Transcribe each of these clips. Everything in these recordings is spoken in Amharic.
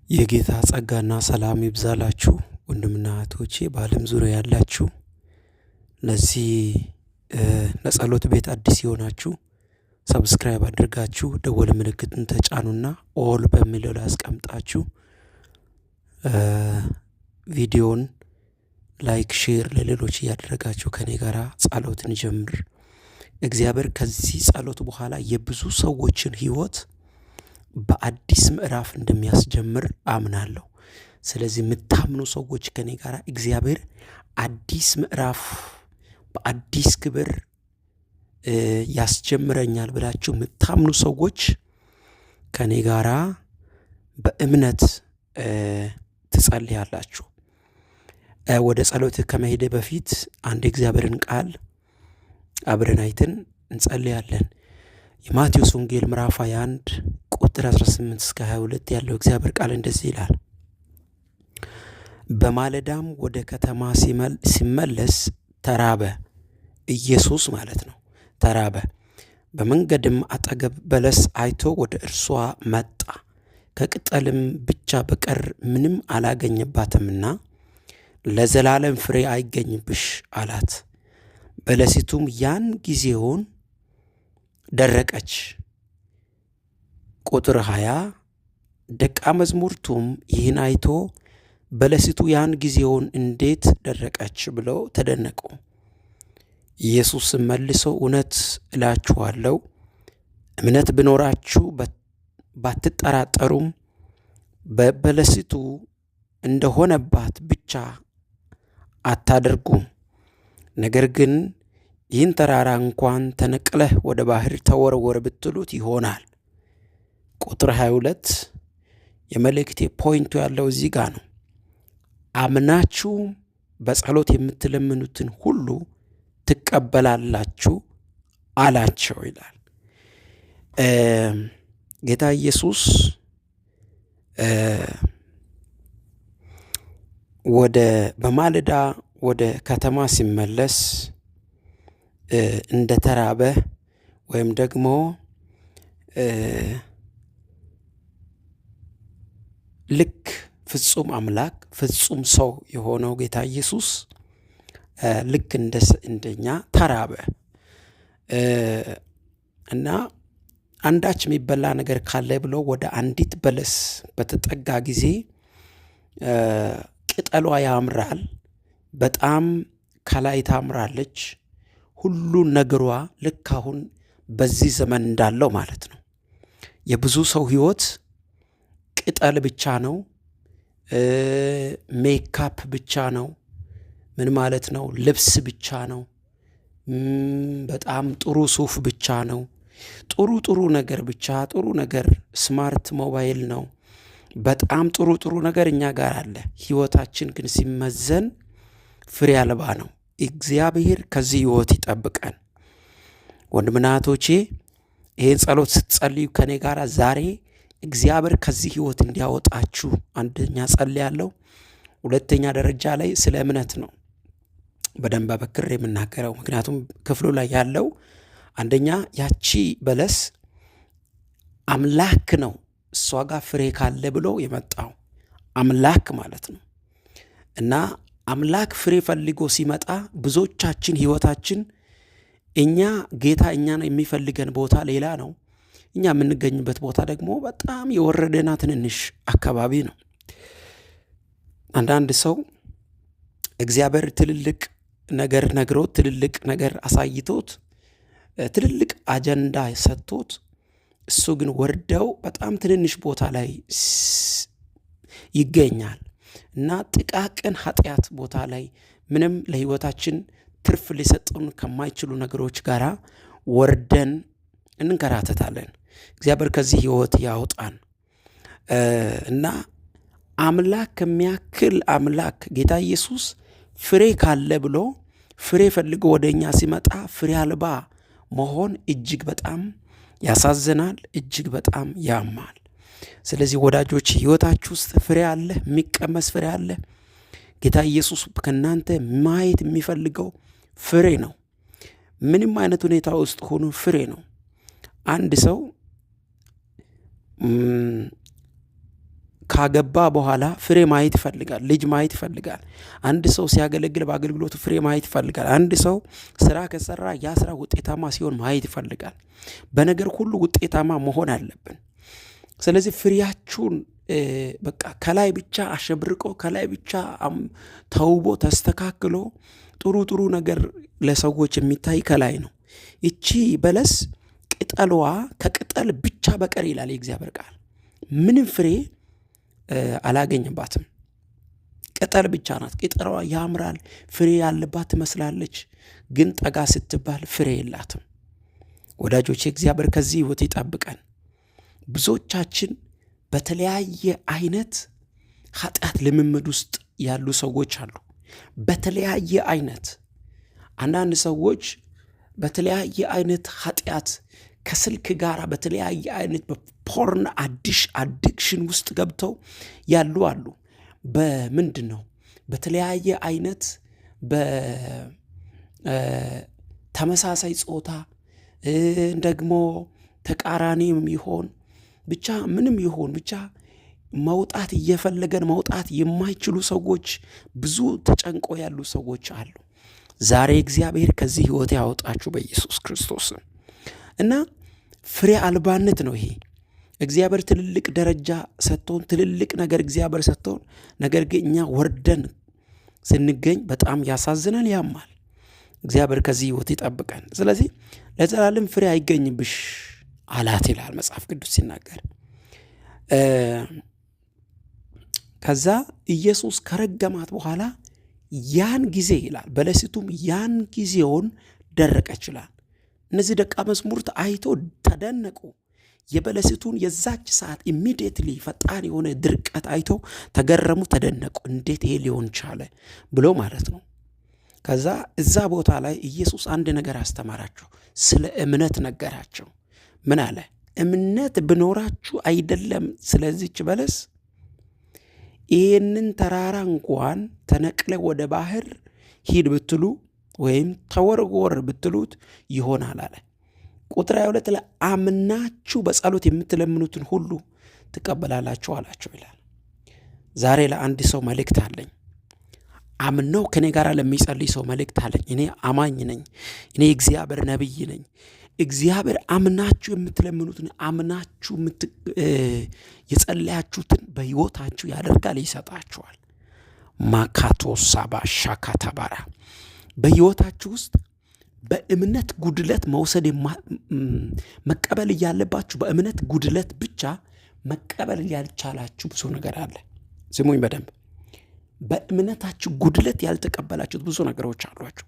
የጌታ ጸጋና ሰላም ይብዛላችሁ ወንድምና እህቶቼ በዓለም ዙሪያ ያላችሁ። ለዚህ ለጸሎት ቤት አዲስ የሆናችሁ subscribe አድርጋችሁ ደወል ምልክትን ተጫኑና all በሚለው ላይ አስቀምጣችሁ ቪዲዮን like፣ share ለሌሎች እያደረጋችሁ ከኔ ጋር ጸሎትን ጀምር። እግዚአብሔር ከዚህ ጸሎት በኋላ የብዙ ሰዎችን ሕይወት በአዲስ ምዕራፍ እንደሚያስጀምር አምናለሁ። ስለዚህ የምታምኑ ሰዎች ከኔ ጋር እግዚአብሔር አዲስ ምዕራፍ በአዲስ ክብር ያስጀምረኛል ብላችሁ የምታምኑ ሰዎች ከኔ ጋራ በእምነት ትጸልያላችሁ። ወደ ጸሎት ከመሄዴ በፊት አንድ የእግዚአብሔርን ቃል አብረን አይተን እንጸልያለን። የማቴዎስ ወንጌል ምዕራፍ 21 ቁጥር 18 እስከ 22 ያለው እግዚአብሔር ቃል እንደዚህ ይላል። በማለዳም ወደ ከተማ ሲመለስ ተራበ። ኢየሱስ ማለት ነው። ተራበ። በመንገድም አጠገብ በለስ አይቶ ወደ እርሷ መጣ። ከቅጠልም ብቻ በቀር ምንም አላገኘባትምና ለዘላለም ፍሬ አይገኝብሽ አላት። በለሲቱም ያን ጊዜውን ደረቀች። ቁጥር 20 ደቀ መዛሙርቱም ይህን አይቶ በለሲቱ ያን ጊዜውን እንዴት ደረቀች ብለው ተደነቁ። ኢየሱስም መልሶ እውነት እላችኋለሁ እምነት ቢኖራችሁ ባትጠራጠሩም በበለሲቱ እንደሆነባት ብቻ አታደርጉም። ነገር ግን ይህን ተራራ እንኳን ተነቅለህ ወደ ባህር ተወርወር ብትሉት ይሆናል። ቁጥር 22 የመልእክቴ point ኡ ያለው እዚህ ጋር ነው። አምናችሁ በጸሎት የምትለምኑትን ሁሉ ትቀበላላችሁ አላቸው ይላል። ጌታ ኢየሱስ ወደ በማለዳ ወደ ከተማ ሲመለስ እንደተራበ ወይም ደግሞ ልክ ፍጹም አምላክ ፍጹም ሰው የሆነው ጌታ ኢየሱስ ልክ እንደኛ ተራበ እና አንዳች የሚበላ ነገር ካለ ብሎ ወደ አንዲት በለስ በተጠጋ ጊዜ ቅጠሏ ያምራል፣ በጣም ከላይ ታምራለች። ሁሉ ነገሯ ልክ አሁን በዚህ ዘመን እንዳለው ማለት ነው። የብዙ ሰው ሕይወት ቅጠል ብቻ ነው፣ ሜካፕ ብቻ ነው። ምን ማለት ነው? ልብስ ብቻ ነው። በጣም ጥሩ ሱፍ ብቻ ነው። ጥሩ ጥሩ ነገር ብቻ፣ ጥሩ ነገር smart mobile ነው። በጣም ጥሩ ጥሩ ነገር እኛ ጋር አለ። ሕይወታችን ግን ሲመዘን ፍሬ አልባ ነው። እግዚአብሔር ከዚህ ሕይወት ይጠብቀን። ወንድምና እህቶቼ ይህን ጸሎት ስትጸልዩ ከኔ ጋር ዛሬ እግዚአብሔር ከዚህ ሕይወት እንዲያወጣችሁ አንደኛ ጸልያለሁ። ሁለተኛ ደረጃ ላይ ስለ እምነት ነው በደንብ አበክሬ የምናገረው። ምክንያቱም ክፍሉ ላይ ያለው አንደኛ ያቺ በለስ አምላክ ነው እሷ ጋር ፍሬ ካለ ብሎ የመጣው አምላክ ማለት ነው። እና አምላክ ፍሬ ፈልጎ ሲመጣ ብዙዎቻችን ሕይወታችን እኛ ጌታ እኛን የሚፈልገን ቦታ ሌላ ነው። እኛ የምንገኝበት ቦታ ደግሞ በጣም የወረደና ትንንሽ አካባቢ ነው። አንዳንድ ሰው እግዚአብሔር ትልልቅ ነገር ነግሮት ትልልቅ ነገር አሳይቶት ትልልቅ አጀንዳ ሰጥቶት እሱ ግን ወርደው በጣም ትንንሽ ቦታ ላይ ይገኛል እና ጥቃቅን ኃጢአት ቦታ ላይ ምንም ለሕይወታችን ትርፍ ሊሰጡን ከማይችሉ ነገሮች ጋር ወርደን እንንከራተታለን። እግዚአብሔር ከዚህ ሕይወት ያውጣን እና አምላክ ከሚያክል አምላክ ጌታ ኢየሱስ ፍሬ ካለ ብሎ ፍሬ ፈልጎ ወደ እኛ ሲመጣ ፍሬ አልባ መሆን እጅግ በጣም ያሳዝናል፣ እጅግ በጣም ያማል። ስለዚህ ወዳጆች ሕይወታችሁ ውስጥ ፍሬ አለ፣ የሚቀመስ ፍሬ አለ። ጌታ ኢየሱስ ከእናንተ ማየት የሚፈልገው ፍሬ ነው። ምንም አይነት ሁኔታ ውስጥ ሆኑ ፍሬ ነው። አንድ ሰው ካገባ በኋላ ፍሬ ማየት ይፈልጋል። ልጅ ማየት ይፈልጋል። አንድ ሰው ሲያገለግል በአገልግሎቱ ፍሬ ማየት ይፈልጋል። አንድ ሰው ስራ ከሰራ ያ ስራ ውጤታማ ሲሆን ማየት ይፈልጋል። በነገር ሁሉ ውጤታማ መሆን አለብን። ስለዚህ ፍሬያችሁን በቃ ከላይ ብቻ አሸብርቆ ከላይ ብቻ ተውቦ ተስተካክሎ ጥሩ ጥሩ ነገር ለሰዎች የሚታይ ከላይ ነው። ይቺ በለስ ቅጠሏ ከቅጠል ብቻ በቀር ይላል የእግዚአብሔር ቃል ምንም ፍሬ አላገኘባትም። ቅጠል ብቻ ናት። ቅጠሏ ያምራል፣ ፍሬ ያለባት ትመስላለች፣ ግን ጠጋ ስትባል ፍሬ የላትም። ወዳጆች እግዚአብሔር ከዚህ ሕይወት ይጠብቀን። ብዙዎቻችን በተለያየ አይነት ኃጢአት ልምምድ ውስጥ ያሉ ሰዎች አሉ። በተለያየ አይነት አንዳንድ ሰዎች በተለያየ አይነት ኃጢአት ከስልክ ጋር በተለያየ አይነት በ porn addiction ውስጥ ገብተው ያሉ አሉ። በምንድን ነው በተለያየ አይነት በተመሳሳይ ጾታ ደግሞ ተቃራኒም ይሆን ብቻ ምንም ይሆን ብቻ መውጣት እየፈለገን መውጣት የማይችሉ ሰዎች ብዙ ተጨንቆ ያሉ ሰዎች አሉ። ዛሬ እግዚአብሔር ከዚህ ሕይወት ያወጣችሁ በኢየሱስ ክርስቶስ እና ፍሬ አልባነት ነው ይሄ። እግዚአብሔር ትልልቅ ደረጃ ሰጥቶን ትልልቅ ነገር እግዚአብሔር ሰጥቶን፣ ነገር ግን እኛ ወርደን ስንገኝ በጣም ያሳዝናል፣ ያማል። እግዚአብሔር ከዚህ ሕይወት ይጠብቀን። ስለዚህ ለዘላለም ፍሬ አይገኝብሽ አላት ይላል መጽሐፍ ቅዱስ ሲናገር። ከዛ ኢየሱስ ከረገማት በኋላ ያን ጊዜ ይላል በለሲቱም ያን ጊዜውን ደረቀች ይላል። እነዚህ ደቀ መዛሙርት አይቶ ተደነቁ። የበለሲቱን የዛች ሰዓት immediately ፈጣን የሆነ ድርቀት አይቶ ተገረሙ፣ ተደነቁ። እንዴት ይሄ ሊሆን ቻለ ብሎ ማለት ነው። ከዛ እዛ ቦታ ላይ ኢየሱስ አንድ ነገር አስተማራቸው፣ ስለ እምነት ነገራቸው። ምን አለ? እምነት ብኖራችሁ አይደለም ስለዚች በለስ ይህንን ተራራ እንኳን ተነቅለ ወደ ባህር ሂድ ብትሉ ወይም ተወርወር ብትሉት ይሆናል አለ። ቁጥር 22 ላይ አምናችሁ በጸሎት የምትለምኑትን ሁሉ ትቀበላላችሁ አላቸው ይላል። ዛሬ ለአንድ ሰው መልእክት አለኝ። አምነው ከኔ ጋር ለሚጸልይ ሰው መልእክት አለኝ። እኔ አማኝ ነኝ። እኔ እግዚአብሔር ነቢይ ነኝ። እግዚአብሔር አምናችሁ የምትለምኑትን አምናችሁ የጸለያችሁትን በሕይወታችሁ ያደርጋል፣ ይሰጣችኋል። ማካቶ ሳባ ሻካታባራ በሕይወታችሁ ውስጥ በእምነት ጉድለት መውሰድ መቀበል እያለባችሁ በእምነት ጉድለት ብቻ መቀበል ያልቻላችሁ ብዙ ነገር አለ። ስሙኝ በደንብ። በእምነታችሁ ጉድለት ያልተቀበላችሁት ብዙ ነገሮች አሏችሁ።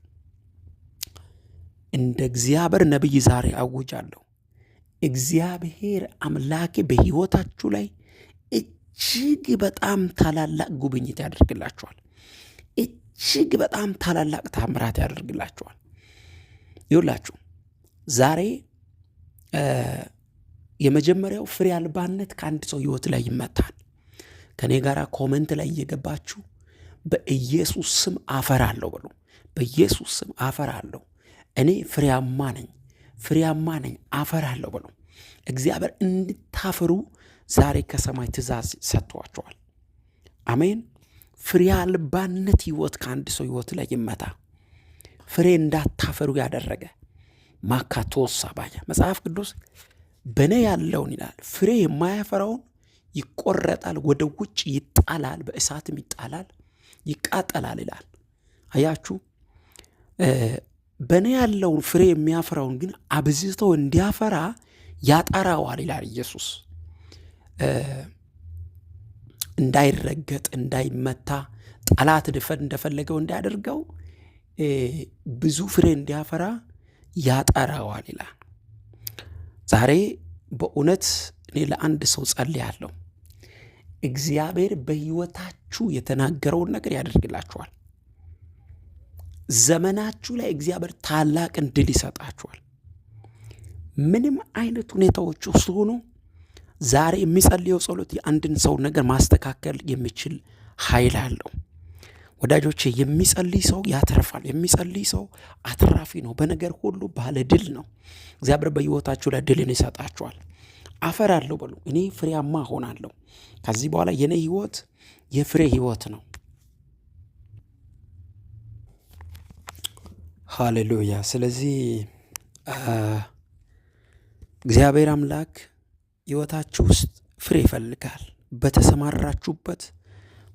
እንደ እግዚአብሔር ነቢይ ዛሬ አውጃለሁ። እግዚአብሔር አምላኬ በሕይወታችሁ ላይ እጅግ በጣም ታላላቅ ጉብኝት ያደርግላችኋል። እጅግ በጣም ታላላቅ ታምራት ያደርግላችኋል። ይውላችሁ ዛሬ የመጀመሪያው ፍሬ አልባነት ከአንድ ሰው ሕይወት ላይ ይመታል። ከእኔ ጋር comment ላይ እየገባችሁ በኢየሱስ ስም አፈራለሁ በሉ። በኢየሱስ ስም አፈራለሁ። እኔ ፍሬያማ ነኝ፣ ፍሬያማ ነኝ፣ አፈራለሁ በሉ። እግዚአብሔር እንድታፈሩ ዛሬ ከሰማይ ትእዛዝ ሰጥቷቸዋል። አሜን። ፍሬ አልባነት ሕይወት ከአንድ ሰው ሕይወት ላይ ይመታ። ፍሬ እንዳታፈሩ ያደረገ ማካቶሳ ባያ መጽሐፍ ቅዱስ በእኔ ያለውን ይላል ፍሬ የማያፈራውን ይቆረጣል፣ ወደ ውጭ ይጣላል፣ በእሳትም ይጣላል፣ ይቃጠላል ይላል። አያችሁ፣ በእኔ ያለውን ፍሬ የሚያፈራውን ግን አብዝቶ እንዲያፈራ ያጠራዋል ይላል ኢየሱስ። እንዳይረገጥ፣ እንዳይመታ፣ ጠላት እንደፈለገው እንዳያደርገው ብዙ ፍሬ እንዲያፈራ ያጠራዋል ይላል። ዛሬ በእውነት እኔ ለአንድ ሰው ጸልያለሁ። እግዚአብሔር በሕይወታችሁ የተናገረውን ነገር ያደርግላችኋል። ዘመናችሁ ላይ እግዚአብሔር ታላቅን ድል ይሰጣችኋል። ምንም አይነት ሁኔታዎች ውስጥ ሆኖ ዛሬ የሚጸልየው ጸሎት የአንድን ሰው ነገር ማስተካከል የሚችል ኃይል አለው። ወዳጆቼ የሚጸልይ ሰው ያተርፋል። የሚጸልይ ሰው አትራፊ ነው። በነገር ሁሉ ባለ ድል ነው። እግዚአብሔር በሕይወታችሁ ላይ ድልን ይሰጣችኋል። አፈራለሁ በሉ። እኔ ፍሬያማ ሆናለሁ። ከዚህ በኋላ የኔ ህይወት የፍሬ ህይወት ነው። ሃሌሉያ። ስለዚህ እግዚአብሔር አምላክ ህይወታችሁ ውስጥ ፍሬ ይፈልጋል። በተሰማራችሁበት፣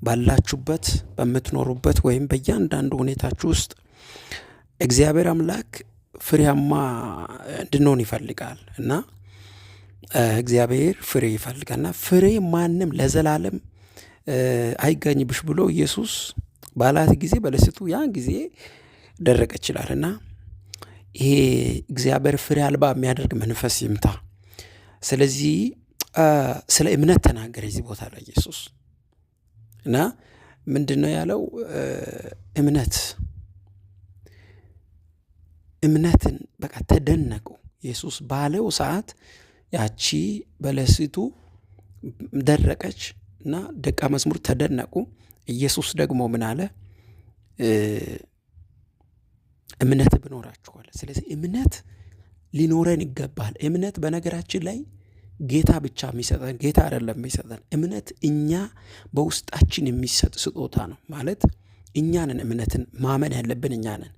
ባላችሁበት፣ በምትኖሩበት ወይም በእያንዳንዱ ሁኔታችሁ ውስጥ እግዚአብሔር አምላክ ፍሬያማ እንድንሆን ይፈልጋል እና እግዚአብሔር ፍሬ ይፈልጋል እና ፍሬ ማንም ለዘላለም አይገኝብሽ ብሎ ኢየሱስ ባላት ጊዜ በለሲቱ ያን ጊዜ ደረቀች ይላል እና ይሄ እግዚአብሔር ፍሬ አልባ የሚያደርግ መንፈስ ይምታ። ስለዚህ ስለ እምነት ተናገረ እዚህ ቦታ ላይ ኢየሱስ እና ምንድን ነው ያለው? እምነት እምነትን በቃ ተደነቁ። ኢየሱስ ባለው ሰዓት ያቺ በለሲቱ ደረቀች እና ደቀ መዝሙር ተደነቁ። ኢየሱስ ደግሞ ምን አለ? እምነት ብኖራችኋል። ስለዚህ እምነት ሊኖረን ይገባል። እምነት በነገራችን ላይ ጌታ ብቻ የሚሰጠን ጌታ አይደለም የሚሰጠን። እምነት እኛ በውስጣችን የሚሰጥ ስጦታ ነው። ማለት እኛ ነን እምነትን ማመን ያለብን እኛ ነን።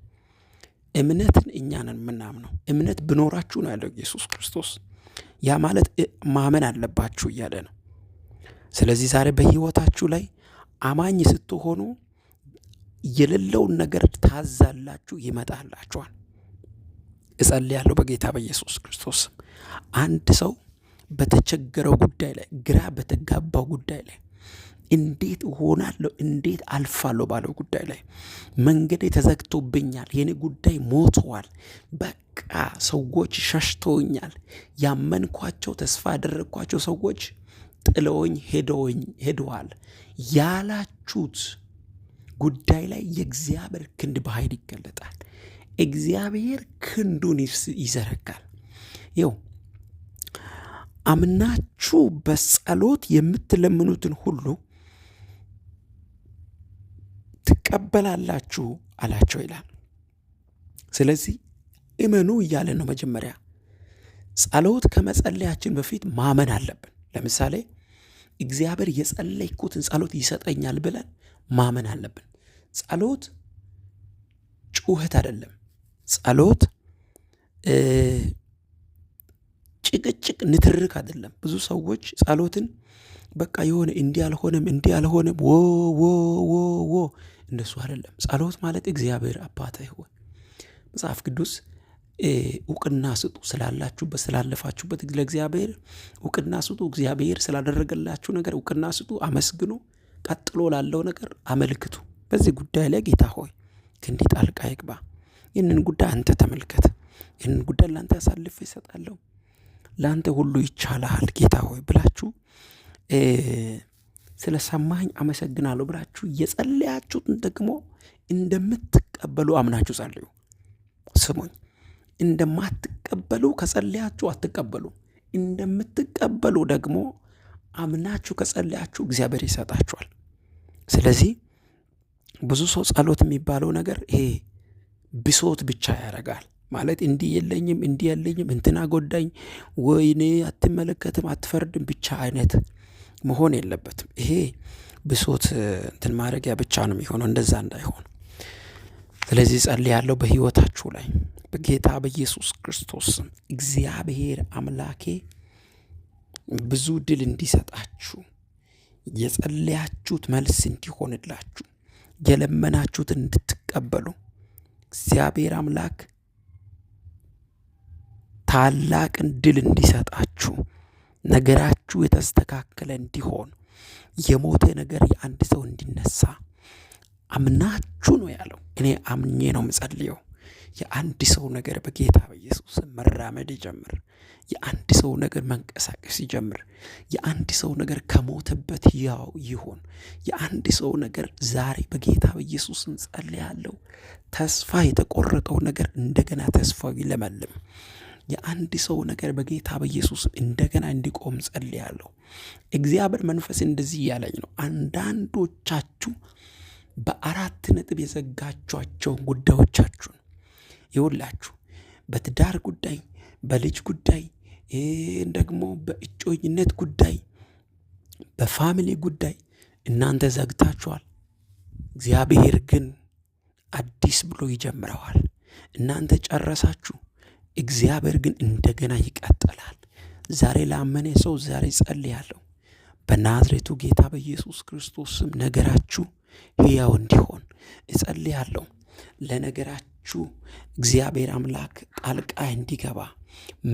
እምነትን እኛ ነን የምናምነው። እምነት ብኖራችሁ ነው ያለው ኢየሱስ ክርስቶስ። ያ ማለት ማመን አለባችሁ እያለ ነው። ስለዚህ ዛሬ በሕይወታችሁ ላይ አማኝ ስትሆኑ የሌለውን ነገር ታዛላችሁ፣ ይመጣላችኋል። እጸልያለሁ በጌታ በኢየሱስ ክርስቶስ አንድ ሰው በተቸገረው ጉዳይ ላይ፣ ግራ በተጋባው ጉዳይ ላይ፣ እንዴት እሆናለሁ እንዴት አልፋለሁ ባለው ጉዳይ ላይ፣ መንገዴ ተዘግቶብኛል፣ የኔ ጉዳይ ሞተዋል፣ በቃ ሰዎች ሸሽተውኛል፣ ያመንኳቸው ተስፋ ያደረግኳቸው ሰዎች ጥለውኝ ሄደዋል ያላችሁት ጉዳይ ላይ የእግዚአብሔር ክንድ በኃይል ይገለጣል። እግዚአብሔር ክንዱን ይዘረጋል። ይኸው አምናችሁ በጸሎት የምትለምኑትን ሁሉ ትቀበላላችሁ አላቸው ይላል። ስለዚህ እመኑ እያለ ነው። መጀመሪያ ጸሎት ከመጸለያችን በፊት ማመን አለብን። ለምሳሌ እግዚአብሔር የጸለይኩትን ጸሎት ይሰጠኛል ብለን ማመን አለብን። ጸሎት ጩኸት አይደለም። ጸሎት ጭቅጭቅ፣ ንትርክ አይደለም። ብዙ ሰዎች ጸሎትን በቃ የሆነ እንዲህ አልሆነም እንዲህ አልሆነም ወ ወ ወ ወ እንደሱ አይደለም። ጸሎት ማለት እግዚአብሔር አባታ ይሆን መጽሐፍ ቅዱስ እውቅና ስጡ ስላላችሁበት ስላለፋችሁበት ለእግዚአብሔር እውቅና ስጡ። እግዚአብሔር ስላደረገላችሁ ነገር እውቅና ስጡ፣ አመስግኑ። ቀጥሎ ላለው ነገር አመልክቱ። በዚህ ጉዳይ ላይ ጌታ ሆይ ክንዴ ጣልቃ ይግባ፣ ይህንን ጉዳይ አንተ ተመልከት፣ ይህንን ጉዳይ ለአንተ አሳልፌ እሰጣለሁ፣ ለአንተ ሁሉ ይቻልሃል ጌታ ሆይ ብላችሁ ስለ ሰማኸኝ አመሰግናለሁ ብላችሁ የጸለያችሁትን ደግሞ እንደምትቀበሉ አምናችሁ ጸልዩ። ስሙኝ፣ እንደማትቀበሉ ከጸለያችሁ አትቀበሉ። እንደምትቀበሉ ደግሞ አምናችሁ ከጸለያችሁ እግዚአብሔር ይሰጣችኋል። ስለዚህ ብዙ ሰው ጸሎት የሚባለው ነገር ይሄ ብሶት ብቻ ያደርጋል። ማለት እንዲህ የለኝም እንዲህ የለኝም እንትና ጎዳኝ፣ ወይኔ አትመለከትም፣ አትፈርድም ብቻ አይነት መሆን የለበትም። ይሄ ብሶት እንትን ማድረጊያ ብቻ ነው የሚሆነው። እንደዛ እንዳይሆን ስለዚህ ጸልያለሁ በሕይወታችሁ ላይ በጌታ በኢየሱስ ክርስቶስ እግዚአብሔር አምላኬ ብዙ ድል እንዲሰጣችሁ፣ የጸለያችሁት መልስ እንዲሆንላችሁ፣ የለመናችሁትን እንድትቀበሉ እግዚአብሔር አምላክ ታላቅን ድል እንዲሰጣችሁ፣ ነገራችሁ የተስተካከለ እንዲሆን፣ የሞተ ነገር የአንድ ሰው እንዲነሳ አምናችሁ ነው ያለው። እኔ አምኜ ነው የምጸልየው። የአንድ ሰው ነገር በጌታ በኢየሱስ መራመድ ይጀምር። የአንድ ሰው ነገር መንቀሳቀስ ይጀምር። የአንድ ሰው ነገር ከሞተበት ሕያው ይሆን። የአንድ ሰው ነገር ዛሬ በጌታ በኢየሱስ እንጸልያለሁ። ተስፋ የተቆረጠው ነገር እንደገና ተስፋው ይለመልም። የአንድ ሰው ነገር በጌታ በኢየሱስ እንደገና እንዲቆም ጸልያለሁ። እግዚአብሔር መንፈስ እንደዚህ እያለኝ ነው። አንዳንዶቻችሁ በአራት ነጥብ የዘጋቿቸውን ጉዳዮቻችሁን ይውላችሁ፣ በትዳር ጉዳይ፣ በልጅ ጉዳይ፣ ይህን ደግሞ በእጮኝነት ጉዳይ፣ በ family ጉዳይ እናንተ ዘግታችኋል። እግዚአብሔር ግን አዲስ ብሎ ይጀምረዋል። እናንተ ጨረሳችሁ፣ እግዚአብሔር ግን እንደገና ይቀጥላል። ዛሬ ላመነ ሰው ዛሬ ጸልያለሁ። በናዝሬቱ ጌታ በኢየሱስ ክርስቶስ ስም ነገራችሁ ሕያው እንዲሆን እጸልያለሁ። ለነገራችሁ እግዚአብሔር አምላክ ጣልቃ እንዲገባ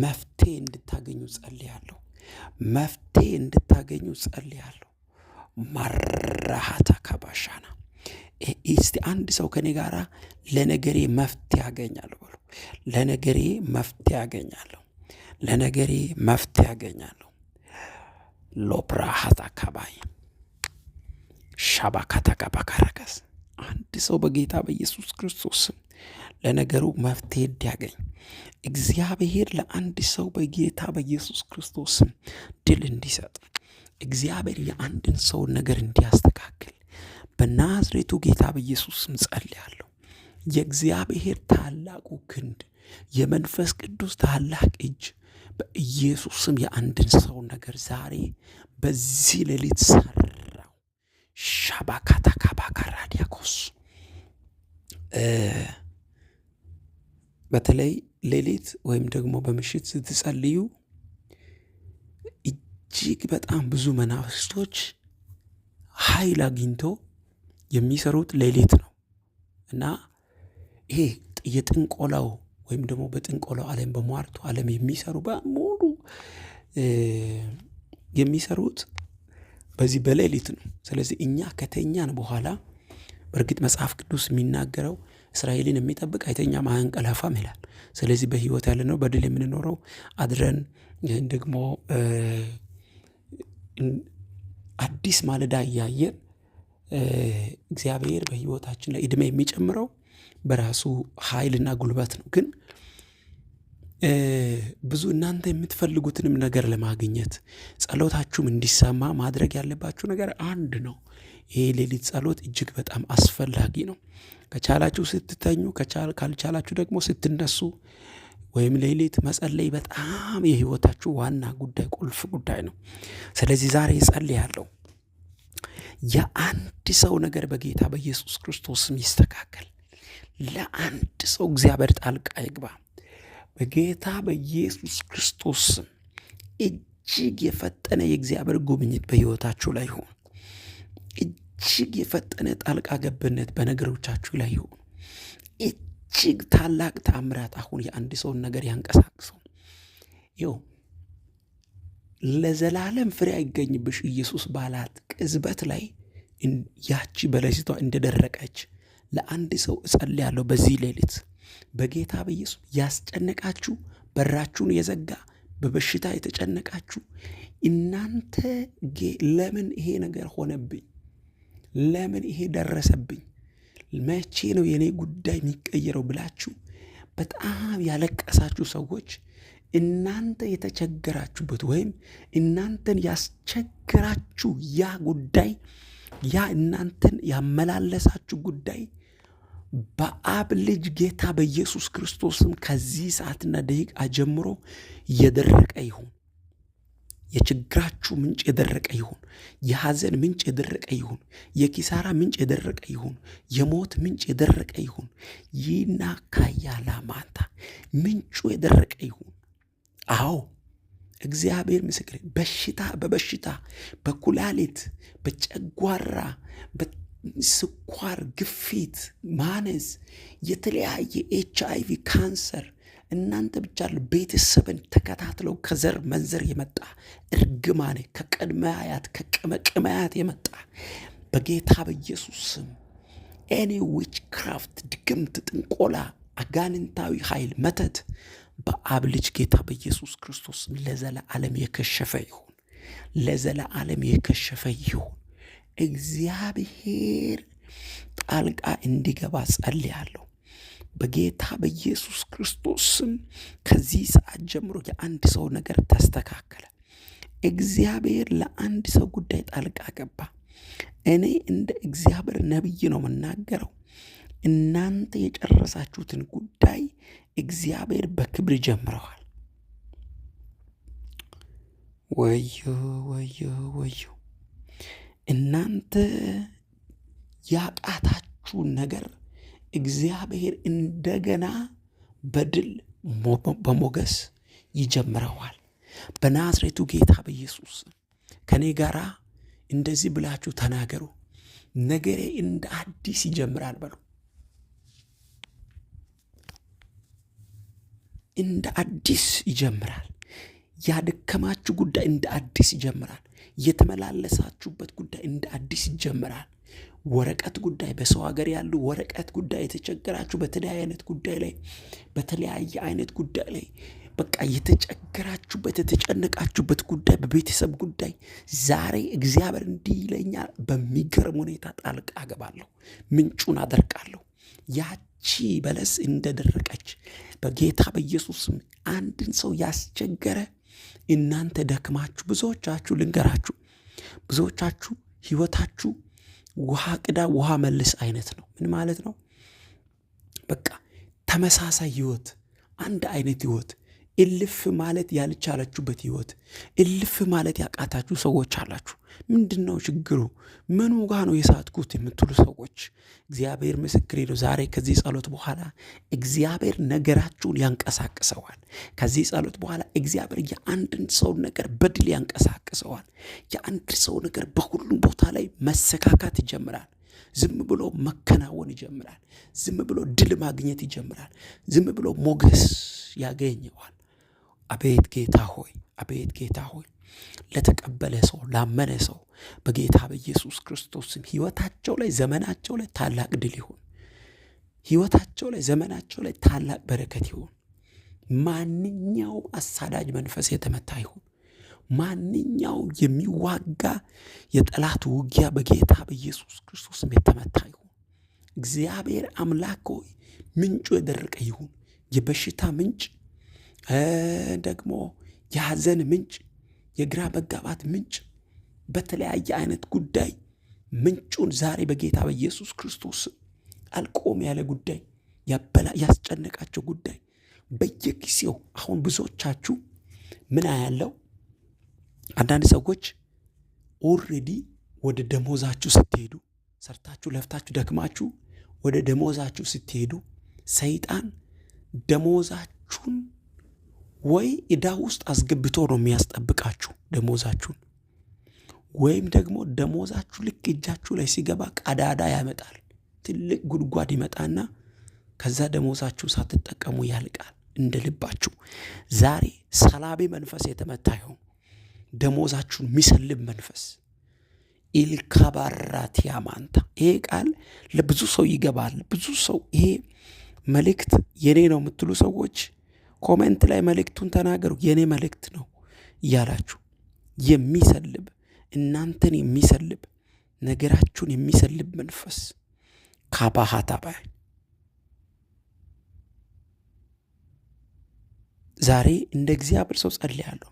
መፍትሄ እንድታገኙ ጸልያለሁ። መፍትሄ እንድታገኙ ጸልያለሁ። ማራሃታ ካባሻና እስቲ አንድ ሰው ከኔ ጋራ ለነገሬ መፍትሄ ያገኛለሁ በሉ። ለነገሬ መፍትሄ ያገኛለሁ። ለነገሬ መፍትሄ ያገኛለሁ። ሎፕራሃታ ካባይ ሻባካታ ካባካራካስ አንድ ሰው በጌታ በኢየሱስ ክርስቶስ ስም ለነገሩ መፍትሄ እንዲያገኝ፣ እግዚአብሔር ለአንድ ሰው በጌታ በኢየሱስ ክርስቶስ ስም ድል እንዲሰጥ፣ እግዚአብሔር የአንድን ሰው ነገር እንዲያስተካክል በናዝሬቱ ጌታ በኢየሱስ ስም ጸልያለሁ። የእግዚአብሔር ታላቁ ክንድ፣ የመንፈስ ቅዱስ ታላቅ እጅ በኢየሱስ ስም የአንድን ሰው ነገር ዛሬ በዚህ ሌሊት ሰራው። ሻባካታ ካባካራዲያኮስ። በተለይ ሌሊት ወይም ደግሞ በምሽት ስትጸልዩ እጅግ በጣም ብዙ መናፍስቶች ኃይል አግኝቶ የሚሰሩት ሌሊት ነው። እና ይሄ የጥንቆላው ወይም ደግሞ በጥንቆላው ዓለም፣ በሟርቱ ዓለም የሚሰሩ በሙሉ የሚሰሩት በዚህ በሌሊት ነው። ስለዚህ እኛ ከተኛን በኋላ፣ በእርግጥ መጽሐፍ ቅዱስ የሚናገረው እስራኤልን የሚጠብቅ አይተኛም አያንቀላፋም ይላል። ስለዚህ በህይወት ያለነው፣ በድል የምንኖረው፣ አድረን ደግሞ አዲስ ማለዳ እያየን እግዚአብሔር በህይወታችን ላይ እድሜ የሚጨምረው በራሱ ኃይልና ጉልበት ነው። ግን ብዙ እናንተ የምትፈልጉትንም ነገር ለማግኘት፣ ጸሎታችሁም እንዲሰማ ማድረግ ያለባችሁ ነገር አንድ ነው። ይሄ ሌሊት ጸሎት እጅግ በጣም አስፈላጊ ነው። ከቻላችሁ ስትተኙ፣ ካልቻላችሁ ደግሞ ስትነሱ ወይም ሌሊት መጸለይ በጣም የህይወታችሁ ዋና ጉዳይ፣ ቁልፍ ጉዳይ ነው። ስለዚህ ዛሬ እጸልያለሁ። የአንድ ሰው ነገር በጌታ በኢየሱስ ክርስቶስም ይስተካከል። ለአንድ ሰው እግዚአብሔር ጣልቃ ይግባ። በጌታ በኢየሱስ ክርስቶስ ስም እጅግ የፈጠነ የእግዚአብሔር ጉብኝት በሕይወታችሁ ላይ ይሁን። እጅግ የፈጠነ ጣልቃ ገብነት በነገሮቻችሁ ላይ ይሁን። እጅግ ታላቅ ተአምራት አሁን የአንድ ሰውን ነገር ያንቀሳቅሰው። ይኸው ለዘላለም ፍሬ አይገኝብሽ ኢየሱስ ባላት ቅጽበት ላይ ያቺ በለሲቷ እንደደረቀች ለአንድ ሰው እጸልያለሁ በዚህ ሌሊት። በጌታ በኢየሱስ ያስጨነቃችሁ፣ በራችሁን የዘጋ፣ በበሽታ የተጨነቃችሁ እናንተ፣ ለምን ይሄ ነገር ሆነብኝ? ለምን ይሄ ደረሰብኝ? መቼ ነው የኔ ጉዳይ የሚቀየረው ብላችሁ በጣም ያለቀሳችሁ ሰዎች፣ እናንተ የተቸገራችሁበት ወይም እናንተን ያስቸገራችሁ ያ ጉዳይ፣ ያ እናንተን ያመላለሳችሁ ጉዳይ በአብ ልጅ ጌታ በኢየሱስ ክርስቶስም ከዚህ ሰዓትና ደቂቃ ጀምሮ የደረቀ ይሁን። የችግራችሁ ምንጭ የደረቀ ይሁን። የሐዘን ምንጭ የደረቀ ይሁን። የኪሳራ ምንጭ የደረቀ ይሁን። የሞት ምንጭ የደረቀ ይሁን። ይና ካያላ ማንታ ምንጩ የደረቀ ይሁን። አዎ፣ እግዚአብሔር ምስክር፣ በሽታ በበሽታ፣ በኩላሊት፣ በጨጓራ፣ ስኳር፣ ግፊት፣ ማነስ፣ የተለያየ HIV፣ ካንሰር፣ እናንተ ብቻ ቤተሰብን ተከታትለው ከዘር መንዘር የመጣ እርግማኔ፣ ከቅድመ አያት ከቅመ ቅመ አያት የመጣ፣ በጌታ በኢየሱስ ስም any witchcraft፣ ድግምት፣ ጥንቆላ፣ አጋንንታዊ ኃይል፣ መተት በአብ ልጅ ጌታ በኢየሱስ ክርስቶስ ለዘለዓለም የከሸፈ ይሁን። ለዘለዓለም የከሸፈ ይሁን። እግዚአብሔር ጣልቃ እንዲገባ ጸልያለሁ። በጌታ በኢየሱስ ክርስቶስ ስም ከዚህ ሰዓት ጀምሮ የአንድ ሰው ነገር ተስተካከለ። እግዚአብሔር ለአንድ ሰው ጉዳይ ጣልቃ ገባ። እኔ እንደ እግዚአብሔር ነቢይ ነው የምናገረው። እናንተ የጨረሳችሁትን ጉዳይ እግዚአብሔር በክብር ጀምረዋል። ወዮ ወዮ ወዮ! እናንተ ያቃታችሁን ነገር እግዚአብሔር እንደገና በድል በሞገስ ይጀምረዋል። በናዝሬቱ ጌታ በኢየሱስ ከኔ ጋራ እንደዚህ ብላችሁ ተናገሩ። ነገሬ እንደ አዲስ ይጀምራል በሉ። እንደ አዲስ ይጀምራል። ያደከማችሁ ጉዳይ እንደ አዲስ ይጀምራል። የተመላለሳችሁበት ጉዳይ እንደ አዲስ ይጀምራል። ወረቀት ጉዳይ፣ በሰው ሀገር ያሉ ወረቀት ጉዳይ የተቸገራችሁ በተለያየ አይነት ጉዳይ ላይ በተለያየ አይነት ጉዳይ ላይ በቃ የተቸገራችሁበት የተጨነቃችሁበት ጉዳይ፣ በቤተሰብ ጉዳይ ዛሬ እግዚአብሔር እንዲህ ይለኛል፣ በሚገርም ሁኔታ ጣልቃ እገባለሁ፣ ምንጩን አደርቃለሁ። ያቺ በለስ እንደደረቀች በጌታ በኢየሱስም አንድን ሰው ያስቸገረ እናንተ ደክማችሁ፣ ብዙዎቻችሁ ልንገራችሁ፣ ብዙዎቻችሁ ህይወታችሁ ውሃ ቅዳ ውሃ መልስ አይነት ነው። ምን ማለት ነው? በቃ ተመሳሳይ ህይወት፣ አንድ አይነት ህይወት፣ እልፍ ማለት ያልቻላችሁበት ህይወት፣ እልፍ ማለት ያቃታችሁ ሰዎች አላችሁ። ምንድን ነው ችግሩ? ምኑ ጋ ነው የሳትኩት የምትሉ ሰዎች እግዚአብሔር ምስክሬ ነው። ዛሬ ከዚህ ጸሎት በኋላ እግዚአብሔር ነገራችሁን ያንቀሳቅሰዋል። ከዚህ ጸሎት በኋላ እግዚአብሔር የአንድን ሰው ነገር በድል ያንቀሳቅሰዋል። የአንድ ሰው ነገር በሁሉም ቦታ ላይ መሰካካት ይጀምራል። ዝም ብሎ መከናወን ይጀምራል። ዝም ብሎ ድል ማግኘት ይጀምራል። ዝም ብሎ ሞገስ ያገኘዋል። አቤት ጌታ ሆይ፣ አቤት ጌታ ሆይ፣ ለተቀበለ ሰው ላመነ ሰው በጌታ በኢየሱስ ክርስቶስ ስም ህይወታቸው ላይ ዘመናቸው ላይ ታላቅ ድል ይሁን። ህይወታቸው ላይ ዘመናቸው ላይ ታላቅ በረከት ይሁን። ማንኛውም አሳዳጅ መንፈስ የተመታ ይሁን። ማንኛውም የሚዋጋ የጠላት ውጊያ በጌታ በኢየሱስ ክርስቶስ ስም የተመታ ይሁን። እግዚአብሔር አምላክ ሆይ ምንጩ የደረቀ ይሁን። የበሽታ ምንጭ ደግሞ የሐዘን ምንጭ፣ የግራ መጋባት ምንጭ፣ በተለያየ አይነት ጉዳይ ምንጩን ዛሬ በጌታ በኢየሱስ ክርስቶስ አልቆም ያለ ጉዳይ፣ ያስጨነቃቸው ጉዳይ በየጊዜው አሁን ብዙዎቻችሁ ምን አያለው፣ አንዳንድ ሰዎች already ወደ ደሞዛችሁ ስትሄዱ ሰርታችሁ ለፍታችሁ ደክማችሁ ወደ ደሞዛችሁ ስትሄዱ ሰይጣን ደሞዛችሁን ወይ ዕዳ ውስጥ አስገብቶ ነው የሚያስጠብቃችሁ ደሞዛችሁን፣ ወይም ደግሞ ደሞዛችሁ ልክ እጃችሁ ላይ ሲገባ ቀዳዳ ያመጣል። ትልቅ ጉድጓድ ይመጣና ከዛ ደሞዛችሁ ሳትጠቀሙ ያልቃል እንደ ልባችሁ። ዛሬ ሰላቢ መንፈስ የተመታ ይሁን። ደሞዛችሁን የሚሰልብ መንፈስ ኢልካባራቲያማንታ። ይሄ ቃል ለብዙ ሰው ይገባል። ብዙ ሰው ይሄ መልእክት የኔ ነው የምትሉ ሰዎች comment ላይ መልእክቱን ተናገሩ። የኔ መልእክት ነው እያላችሁ የሚሰልብ እናንተን የሚሰልብ ነገራችሁን የሚሰልብ መንፈስ ካባሃታባ ዛሬ እንደ እግዚአብሔር ሰው ጸልያለሁ።